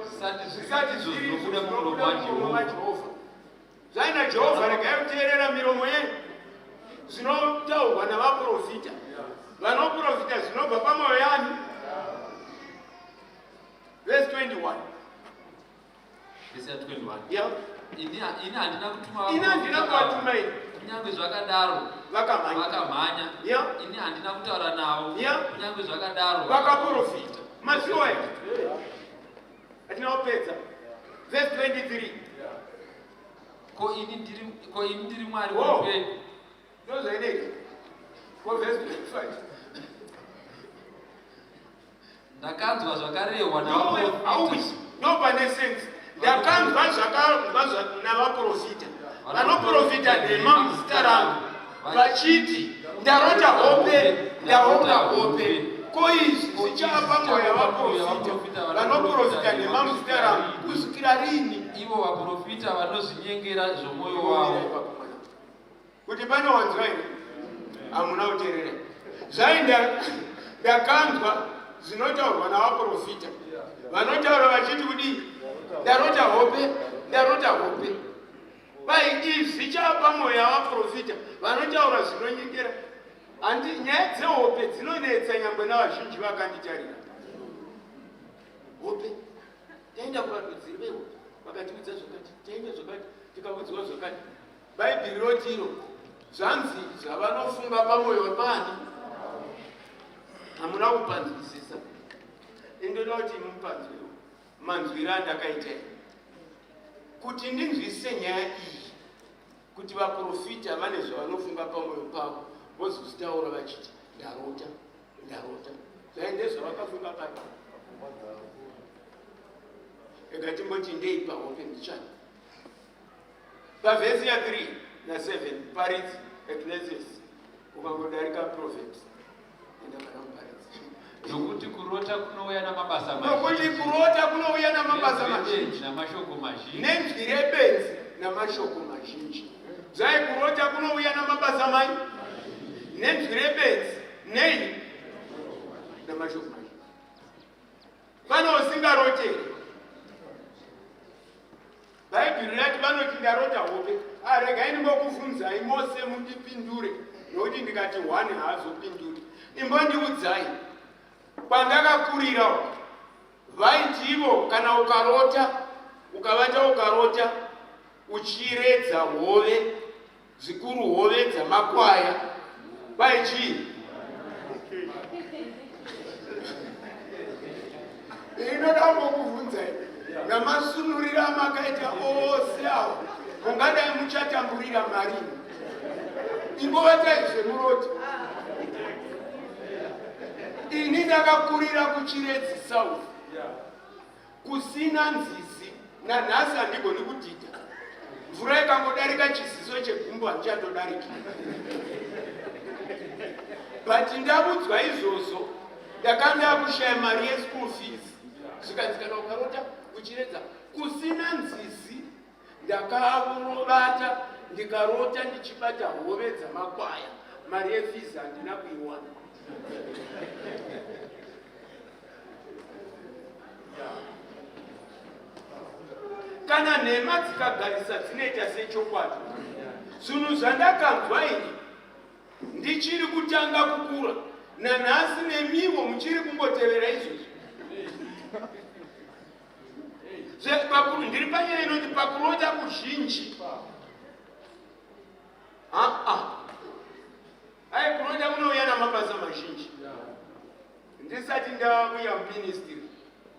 zvisati zviri izvo zvinobuda mumuromo maJehovha. Zvai naJehovha, regai kuteerera miromo yenyu zvinotaurwa navaprofita vanoprofita zvinobva pamwoyo yanyu. Verse 21. Verse 21. Yeah. Ini handina kutuma ini handina kuvatuma ini kunyange zvakadaro vakamhanya vakamhanya yeah. Ini handina kutaura navo yeah. Kunyange zvakadaro vakaprofita. Maziwa here? Hatina kupedza. Verse 23. Ko ini ndiri ko ini ndiri Mwari Whoa. wepenyu Ndozvaineka. Ko verse 25. Ndakanzwa zvakarehwa Auwi, navaprofita no pane sense. Ndakanzwa zvakarehwa navaprofita vanoprofita nhema muzita rangu vachiti ndarota hope, ndarota hope. Ko izvi zvichava mwoyo yavaprofita vanoprofita nhema muzita rangu kusvikira rini? Ivo vaprofita vanozvinyengera zvomwoyo wavo. Kuti pane wanzwa here? Hamuna kuteerera. Zvai ndakanzwa zvinotaurwa navaprofita vanotaura vachiti kudii? Ndarota hope, ndarota hope. Vai izvi zvichava mwoyo yavaprofita vanotaura zvinonyengera. Handi nyaya dzehope dzinonetsa nyangwe navazhinji vakanditarira. Hope taenda kuvadudziri vehope vakatiudza zvakati, taenda zvakati, tikaudzwa zvakati. Bhaibheri rotiro zvanzi zvavanofunga pamwoyo pani hamuna kupanzwisisa. Indoda kuti mupanzwewo manzwiro andakaita kuti ndinzwisise nyaya iyi, kuti vaprofita vane zvavanofunga pamwoyo pavo vozozvitaura vachiti ndarota, ndarota. Zvaende zvavakafunga pai. Ega timboti ndei pahope ndichani. Pavhesi ya 3 na 7 Paridzi, Ecclesiastes, ukangodarika Proverbs, enda pana Muparidzi. Nokuti kurota kunouya namabasa Nokuti kurota kunouya namabasa mazhinji namashoko mazhinji. Nenzwi rebenzi namashoko mazhinji. Zvai kurota kunouya namabasa mai nenzwi rebenzi nei namashoko mazhinji. Pane usingaroteri. Bhaibheri rati vanoti ndarota hope. Aregai ndimbokubvunzai mose mundipindure, nokuti ndikati one haazopinduri. Imbondiudzai, kwandakakurira uko vaiti ivo kana ukarota, ukavata ukarota uchiredza hove, zvikuru hove dzamakwaya, kwai chii? Inoda kumbokubvunzai namasunuriro amakaita ose awo, mungadai muchatamburira marini? Imbovatai zvemuroti. Ini ndakakurira kuChiredzi South kusina nzizi. Nanhasi handigoni kudhidha. Mvura ikangodarika chiziso chegumbo handichatodariki. But ndabudzwa izvozvo ndakanga ndakushaya mari yeschool fees. Zvikanzi kana ukarota uchiredza kusina nzizi ndakavata ndikarota ndichibata hove dzamakwaya mari yefees handina kuiwana. Kana nhema dzikagarisa dzinoita sechokwadi. Zvinhu zvandakanzwa ini ndichiri kutanga kukura nanhasi nemiwo muchiri kungotevera izvozvo. Ndiri panyaya inoti pakurota kuzhinji. Aa, ai kurota kunouya namabasa mazhinji. Ndisati ndauya muministry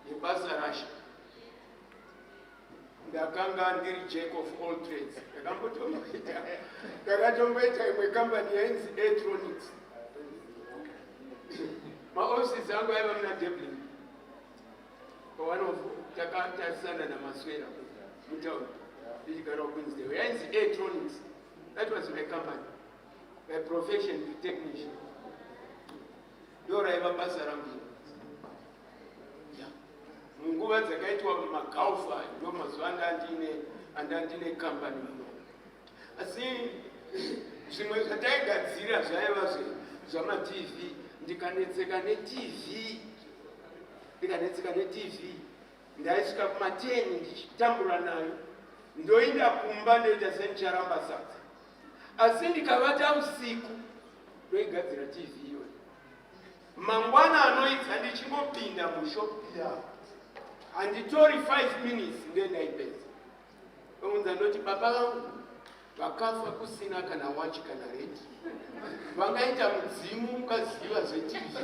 yebasa rashe ndakanga ndiri jack of all trades. Ndakatomboita imwe kambani yainzi Airtronics. Maofisi angu aiva muna Dublin. One of takatarisana naMaswera mutauni ndichigara kuQueensdale. Yainzi Airtronics. That was my company. My profession technician. Ndo raiva basa rangu. Munguva dzakaitwa magaufa ndo mazuva andandine kambani muno. Asi zvimwe zvataigadzira zvaiva zvamaTV. Ndikanetseka neTV. Ndikanetseka neTV. Ndaisvika kuma10 ndichitambura nayo. Ndoenda kumba ndoita sendicharamba sadza. Asi ndikavata usiku ndoigadzira TV iyoyo. Mangwana anoidza ndichingopinda mushop. Handitori 5 minutes ndendaipedza. Omunza ndoti baba vangu vakafa kusina kana wachi kana redi. Vangaita mudzimu ungaziva zveTV.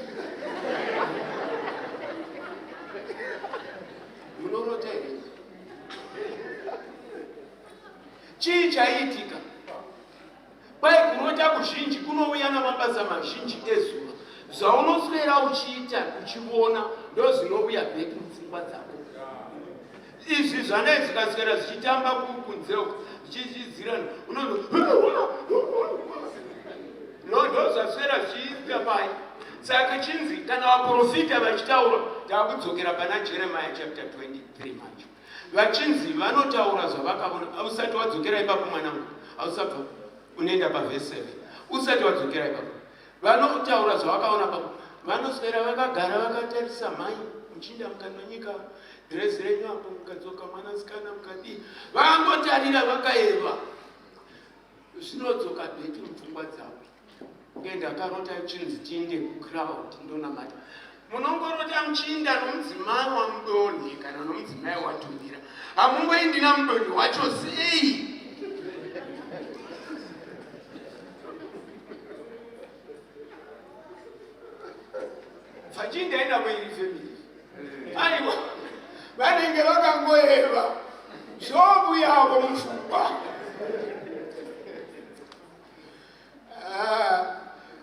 Munorota here? Chii chaiitika? Kwai kurota kuzhinji kunouya namabasa mazhinji ezuva. Zvaunoswera uchiita uchiona ndozvinouya back mupfungwa dzako. Izvi zvanai zvikaswera zvichitamba kunze uko zvichichidzirana ndozvaswera zvichiita pai. Saka chinzi kana vaprofita vachitaura, takudzokera pana Jeremiah chapter 23 manje. Vachinzi vanotaura zvavakaona. Usati wadzokera ipapo mwanangu, ausabva unoenda pavhesi 7. Usati wadzokera ipapo. Vanotaura zvavakaona papo. Vanoswera vakagara vakatarisa mhai muchinda mukanonyika dhirezi renyu apo mukadzoka mwanasikana mukadii. Vangotarira vakayeva. Zvinodzoka bheki mupfungwa dzavo. Nge ndakarota chinzi tiinde kucrowd ndonamata. Munongorota muchiinda nomudzimai wamudonhi kana nomudzimai watumira. Hamungoindi namudonhi wacho sei? Vachiinda ina kuiri family. Aiwa, vanenge vakangoeva zvovuyavo mupfungwa.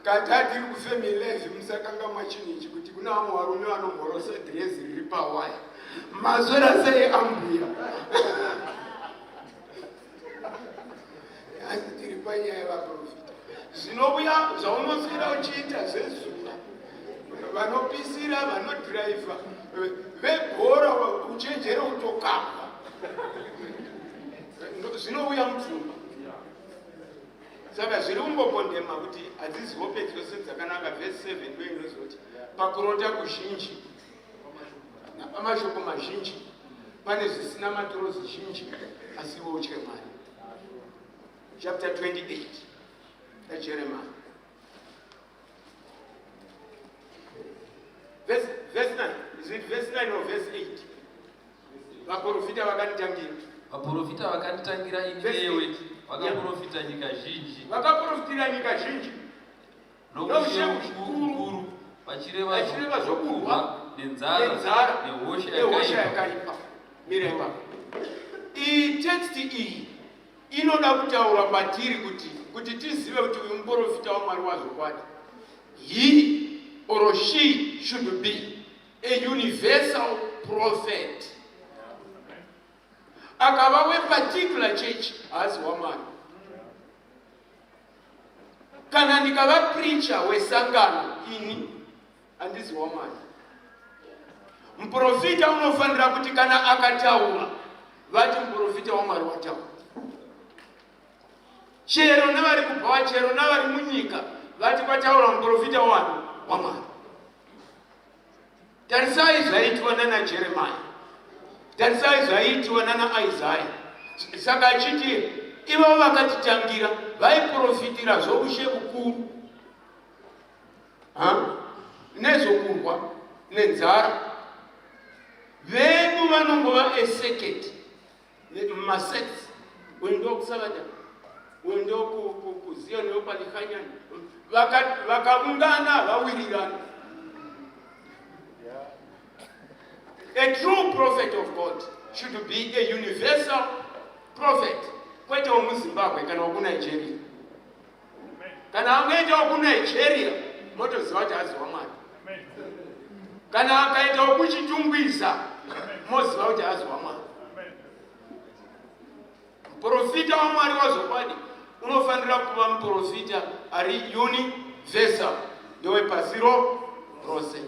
Kata tiri kufamily life musakangamwa chinhu ichi kuti kuna vamwe varume vanomhorosa dhirezi riri pawaya. Maswera sei ambuya? Asi tiri panyaya yevaprofita. Zvinouya zvaunoswera uchiita zvezuva. Vanopisira, vanodhiraivha, vebhora uchenjere kutokapwa. Zvinouya mupfungwa. Saka zviri kumbokondema kuti hadzisi hope dzose dzakanaka. Vhesi 7 ndo inozoti pakurota kuzhinji napamashoko mazhinji pane zvisina maturo zvizhinji, asi iwe utye Mwari. Chapter 28 yaJeremiah. Verse, verse 9. Is it verse 9 or verse 8? Vaprofita vakanditangira. Vaprofita vakanditangira ini newe vakaprofita nyika zhinji. Vakaprofitira nyika zhinji. Noushe hukuru vachireva zvokurwa nenzara nehosha yakaipa. Mira ipapo. Iyi text iyi inoda kutaura kwatiri kuti tizive kuti uyu muprofita waMwari wazvokwadi. He or she should be a universal prophet. Akava weparticular church haasi waMwari. Kana ndikava preacher wesangano ini handisi waMwari. Muprofita unofanira kuti kana akataura vati muprofita waMwari wataura. Chero nevari kubhawa chero navari munyika vati kwataura muprofita wani waMwari. Tarisai zvaiitwa nana Jeremiah. Tarisai zvaiitwa nana Isaiah. Saka achiti ivavo vakatitangira vaiprofitira zvoushe vukuru nezvokurwa nenzara. Vedu vanongova eseketi masets uyu ndokusavada uyu ndokuzion yokwalihanyani vakaungana vawirirana. A true prophet of God should be a universal prophet, kwete womuZimbabwe kana wokuNigeria. Kana angaita wokuNigeria motoziva kuti aziva Mwari. Kana akaita wokuChitungwiza moziva kuti aziva Mwari. Muprofita waMwari wazvokwadi unofanira kuva muprofita ari universal, ndewepasi rose.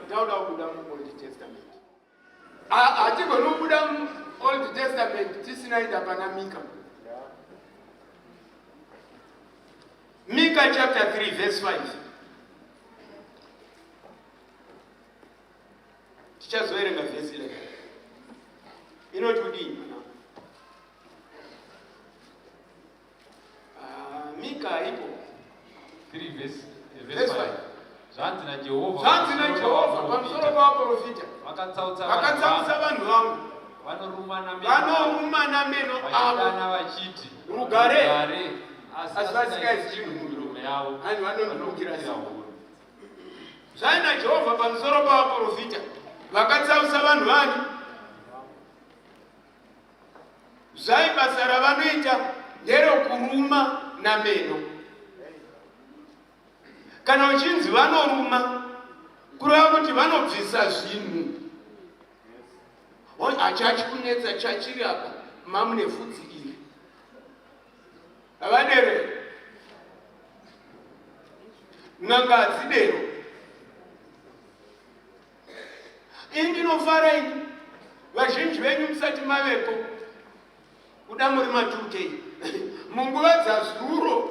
Tauda kubuda muOld Testament. Hatigoni kubuda muOld Testament tisina ida pana Mika. Mika chapter 3 verse 5. Tichazoverenga vhesi 11. Inoti kudii mwana? Ah, Mika haipo. 3 verse Verse 5. 5. Zvanzi naJehovha Zvanzi naJehovha pamusoro pavaprofita vakatsausa vanhu vakatsausa vangu, vanhu vangu, vanorumana meno vanorumana meno avo, vachidana vachiti Rugare. asi Asi vasingaisi chinhu mumiromo yavo, Vanhu vanondimukira vanomukira simba. hondo. Zvanzi naJehovha pamusoro pavaprofita vakatsausa vanhu vani. Zvai basa ravanoita nderokuruma nameno. Kana uchinzi vanoruma, kureva kuti vanobvisa zvinhu. Hachachi kunetsa chachiri apa, mamune fudzi iri. Havadero. N'anga hadzidero. Ini ndinofara ini. Vazhinji venyu musati mavepo. Kuda muri ma2K. Munguva dzazuro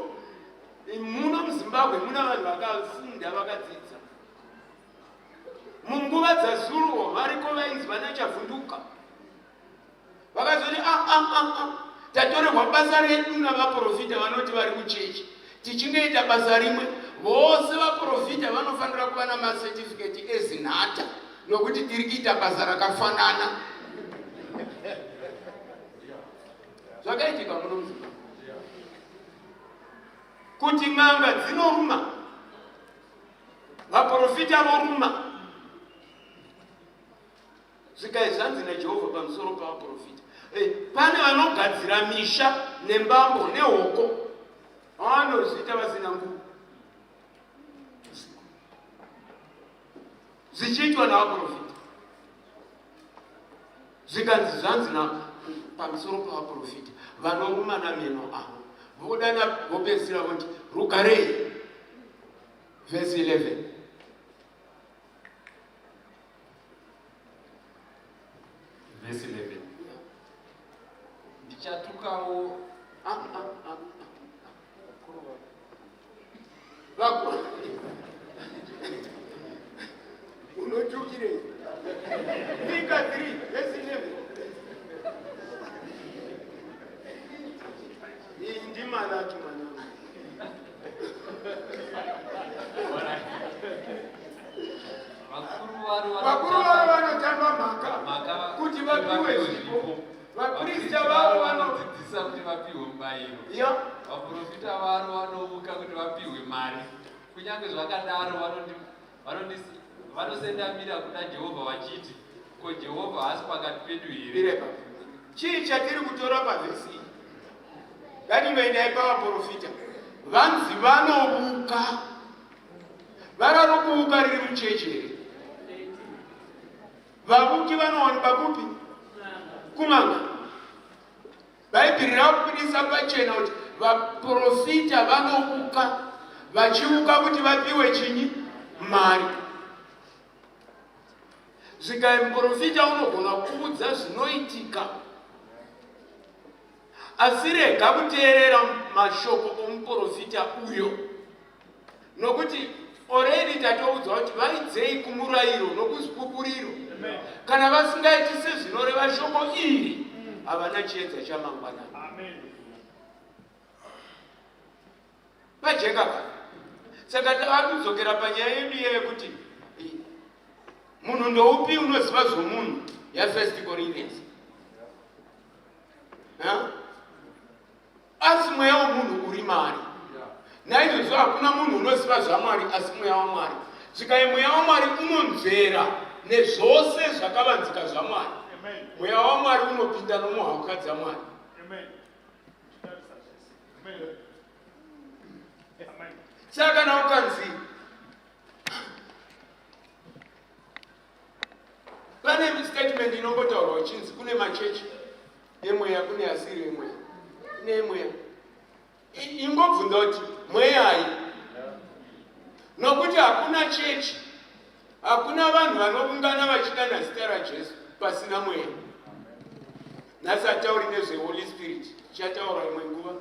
muno muZimbabwe muna vanhu vakafunda vakadzidza. Munguva dzazuro variko vainzi vanachavhunduka. Vakazoti ah, ah, ah, ah. Tatorerwa basa redu navaprofita vanoti vari kuchechi. Tichingoita basa rimwe, vose vaprofita vanofanira kuva namasertifiketi ezinhata nokuti tiri kuita basa rakafanana. Zvakaitika muno muZimbabwe kuti n'anga dzinoruma, vaprofita voruma. Zvikai zvanzi naJehovha pamusoro pavaprofita. Pane vanogadzira misha nembambo nehoko, vanozviita vasina nguvo, zvichiitwa navaprofita. Zvikanzi zvanzi na pamusoro pavaprofita vanorumana meno avo, vodana vopedzisira voti rugarei. Verse 11. Verse 11. Ndichatukawo Ah, ah, ah. Vakuru unotukirei? Mika 3 verse 11. Iyi ndimalaki mwanangu. Vakuru varo Vakuru varo vanotamba mhaka mhaka kuti vapiwe zvipo. Vaprista vavo vanodzidzisa kuti vapiwe mubayiro. Vaprofita varo vanovuka kuti vapiwe mari. Kunyange zvakadaro vanosendamira kuna Jehovha vachiti, ko Jehovha haasi pakati pedu here? Irepa. Chii chatiri kutora pavhesi iyi? Ngatingoendai pavaprofita. Vanzi vanovuka. Vara rokuvuka riri muchechi here? Vavuki vanowanikwa kupi? Kun'anga. Bhaibheri rakubudisa pachena kuti vaprofita vanovuka, vachivuka kuti vapiwe chinyi? Mari. Zvikai muprofita unogona kuudza zvinoitika, asi rega kuteerera mashoko omuprofita uyo, nokuti already tatoudzwa kuti vaidzei kumurayiro nokuzipupuriro. Kana vasingaiti sezvinoreva shoko iri, havana chiedza chamangwanani. Pajeka ka? Saka tava kudzokera panyaya yedu iye yekuti munhu ndoupi unoziva zvomunhu yaFirst Corinthians. Asi mweya womunhu uri maari. Naizvozvo hakuna munhu unoziva zvaMwari asi mweya waMwari. Zvikai mweya waMwari unonzvera nezvose zvakavanzika zvaMwari. Mweya waMwari unopinda nomuhauka dzaMwari. Saka kana ukanzi pane statement inongotaurwa uchinzi kune machechi emweya, kune asiri emweya, kune emweya, ingobvunza kuti mweyai, nokuti hakuna chechi, hakuna vanhu vanoungana vachidana zita raJesu pasina mweya. Nhasi hatauri nezveHoly Spirit, tichataura imwe nguva,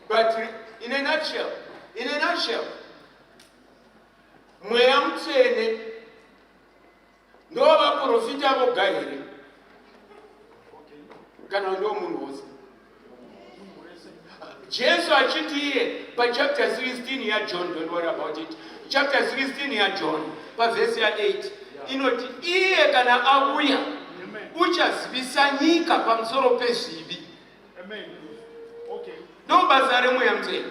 but in a nutshell, Mweya Mutsvene ndo vaprofita voga here kana ndo munhu wose? Jesu achiti iye pachapter 16 yaJohn, don't worry about it, chapter 16 yaJohn pavhesi ya8 inoti iye kana auya uchazivisa nyika pamusoro pezvivi. Ndo basa reMweya Mutsvene,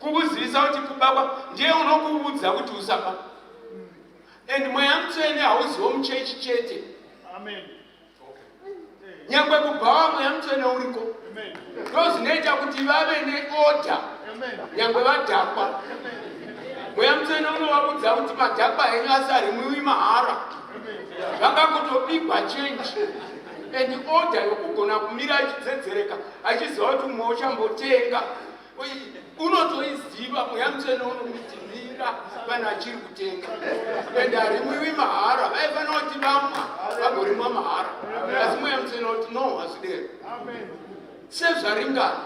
kukuzivisa kuti kubakwa ndiye unokuudza kuti usaba. And Mweya Mutsvene hauziwo muchechi chete, nyangwe kubhawa Mweya Mutsvene uriko. Ndo zvinoita kuti vave neorder nyangwe vadhakwa. Mweya Mutsvene unovaudza kuti madhakwa henyu asi harimwiwi mahara, vangakutobigwa change and order yokugona kumira achidzedzereka achiziva kuti umwe uchambotenga. Unotoiziva, Mweya Mutsvene unomuti mira, vanhu achiri kutenga and harimwiwi mahara. Vaifanira kuti vamwa vagorimwa mahara, asi Mweya Mutsvene kuti no, hazvidero sezvaringana.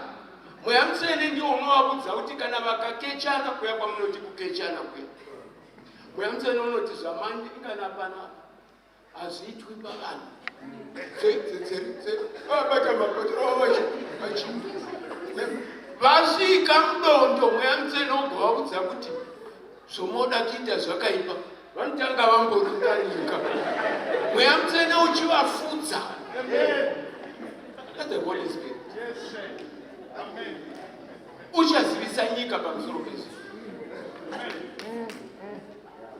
Mweya Mutsvene ndiwo unovaudza kuti kana vakakechana kuya kwamunoti kukechana kuya, Mweya Mutsvene unoti zvamandingana panapa hazviitwi pavanhu. Vabata mabotoro vasvika mudondo, Mweya Mutsvene ugovaudza kuti zvomoda kuita zvakaipa. Vanotanga vamboringaringa, Mweya Mutsvene uchivafudza. That's the Holy Spirit. Uchazivisa nyika pamusoro pezvo,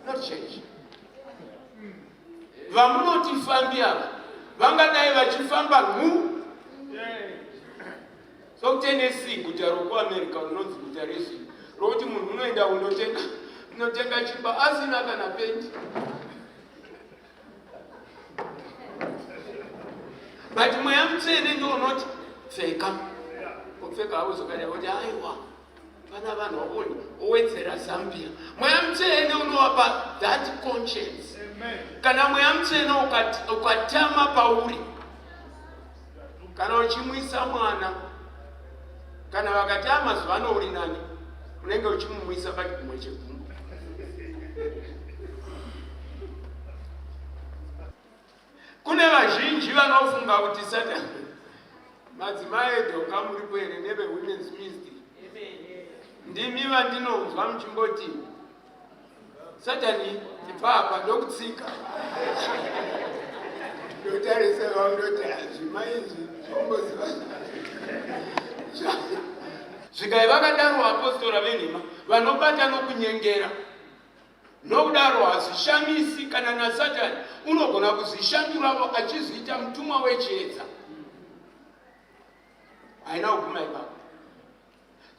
not church. Vamunoti fambi ava vangadai vachifamba nhu sokuTennessee, guta rokuAmerica rinonzi guta rezvinhu, rokuti munhu unoenda undotenga unotenga chimba asina kana pendi, but Mweya Mutsvene ndo unoti pfeka, upfeka hauzokadai kuti aiwa, pana vanhu vaoni owedzera zambia. Mweya Mutsvene unovapa that conscience. Kana Mweya Mutsvene ukatama pauri, kana uchimwisa mwana, kana vakati amazuva ano uri nani, unenge uchimumwisa pachigumwe chegumbo. Kune vazhinji vanofunga kuti Satani. Madzimai edhoka muripo here nevewomen's ministry? Ndimi vandinonzwa muchimboti Satani ipapa ndokutsika, ndotarisa vandoti hazvima izvi zvomboziva zvikai. Vakadaro apostora venhema vanobata nokunyengera. Nokudaro hazvishamisi kana naSatani unogona kuzvishanduravo achizviita mutumwa wechiedza. Haina kuguma ipapo.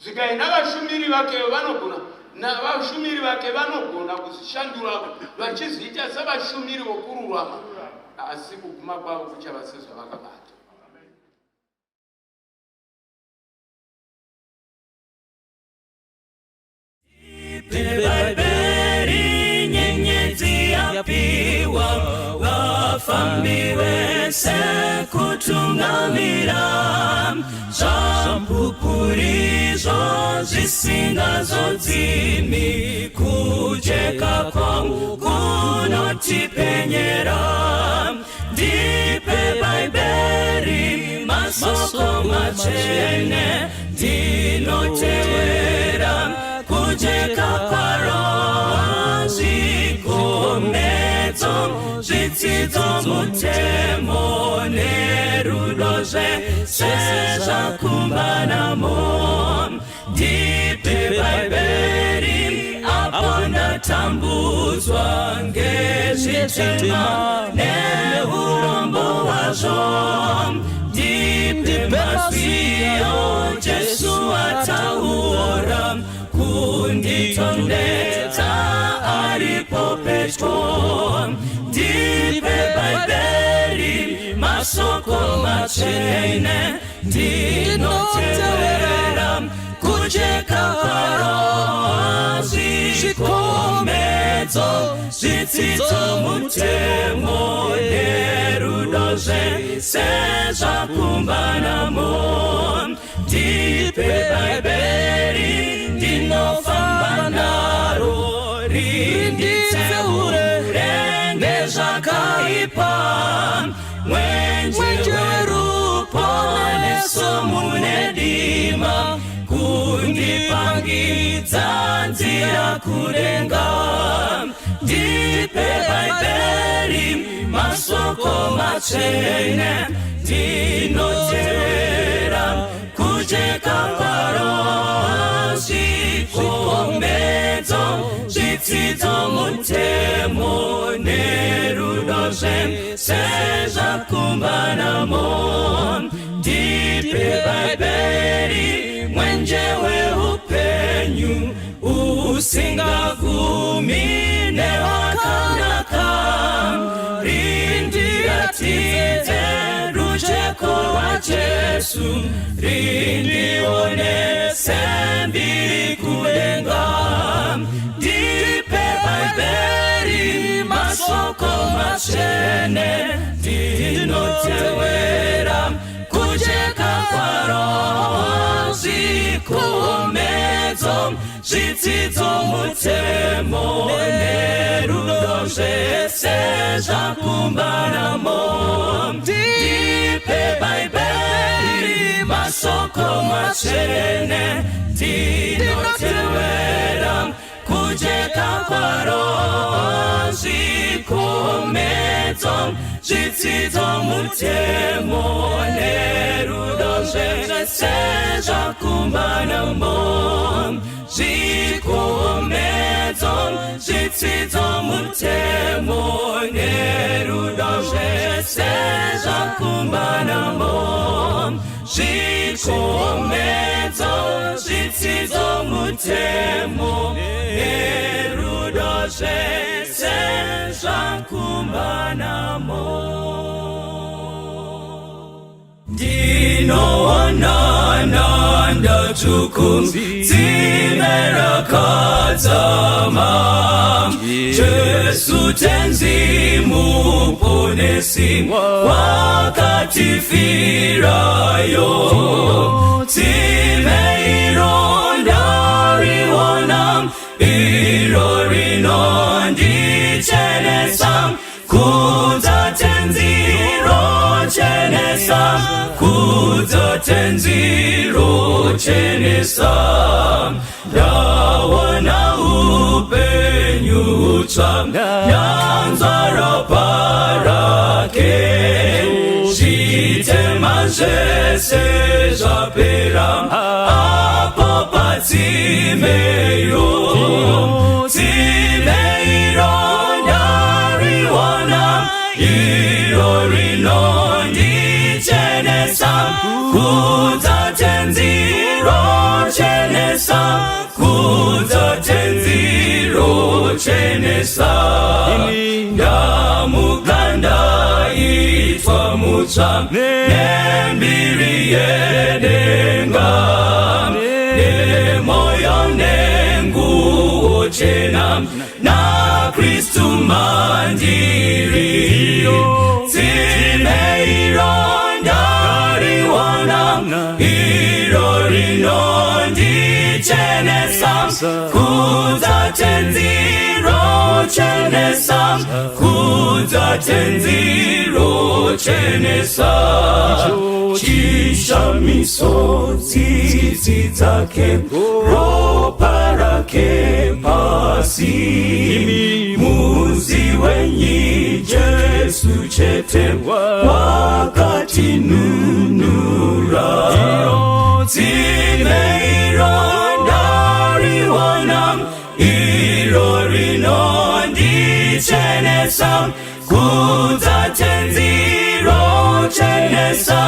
Zvikai navashumiri vake vanogona, navashumiri vake vanogona kuzvishanduravo vachizviita savashumiri vokururama. Asi kuguma kwavo kuchava sezvavakabata. Bhaibheri nyenyedzi yapiwa vafambi vese kutungamira zvampupurizvo zvisingazodzimi kujeka kwangu kunotipenyera ndipe Bhaibheri masoko matsvene ndinotevera kujeka kwaro zvikomedzo zvitsidzo mutemo nerudo zvese zvakumbanamo ndipe Bhaibheri apo ndatambudzwa ngezvitema neurombo hwazvo ndipe mazwiyo Jesu ataura kunditondedza aripo pedyo ndipe Bhaibheri masoko matsvene ndinotevera kujeka kwaro zvikomedzo zvitsidzo mutemo nerudo zvese zvakumbanamo ndipe Bhaibheri ndinofamba naro rinditseure nezvakaipa mwenje weruponeso mune dima kundipangidza nzira kudenga ndipe Bhaibheri masoko matsvene ndinotevera kujeka kwaro zvikomedzo zvitsidzo mutemo nerudo zvese zvakumbanamo ndipe Bhaibheri mwenje weupenyu usingagumi newakanaka rindiratidze rujeko rwaJesu rindionese mbiri kudenga ndipe Bhaibheri masoko matsvene ndinotevera kujeka kwaro zvikomedzo zvitsidzo mutemo nerudo zvese zvakumbanamo ndipe Bhaibheri masoko matsvene ndinotevera kujeka kwaro zvikomedzo zvitsidzo mutemo nerudo zvese zvakumbanamo zvikomedzo zvitsidzo mutemo nerudo zvese zvakumbanamo zvikomedzo zvitsidzo mutemo nerudo zvese zvakumbanamo ndinoona ndatsvuku tsime rakadzama Jesu Tenzi Muponesi wakatifirayo tsime iro ndariona iro rinondichenesa kudza Tenzi rochenesa kudza Tenzi rochenesa ndaona upenyu hutsva ndanzwa ropa rake zvitema zvese zvapera apo patsimeyo tsime iro ndariwana iro rinondichenesa kudza Tenzi rochenesa kudza Tenzi rochenesa ndamuka ndaenda. Ndaitwa mutsva nembiri yedenga, nemoyo nenguo chena, naKristu mandiri. Tsime iro ndariwana, iro rinondichenesa, kudza Tenzi rochenesa, kudza Tenzi rochenesa. Chishamiso tsitsi dzake, ropa rake pasi, muzivenyi Jesu chete wakatinunura. Tsime iro ndariwana, iro rinondichenesa, kudza Tenzi rochenesa,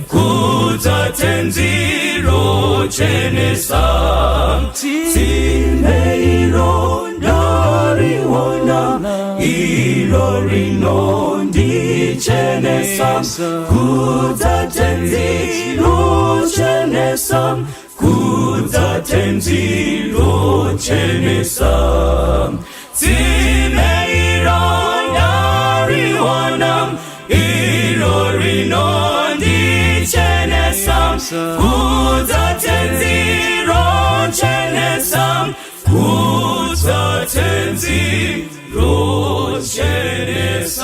kudza Tenzi rochenesa. Tsime iro ndariwana, iro rinondichenesa, kudza Tenzi rochenesa, kudza Tenzi rochenesa. Tsime iro ndariwana, iro rinondichenesa, kudza.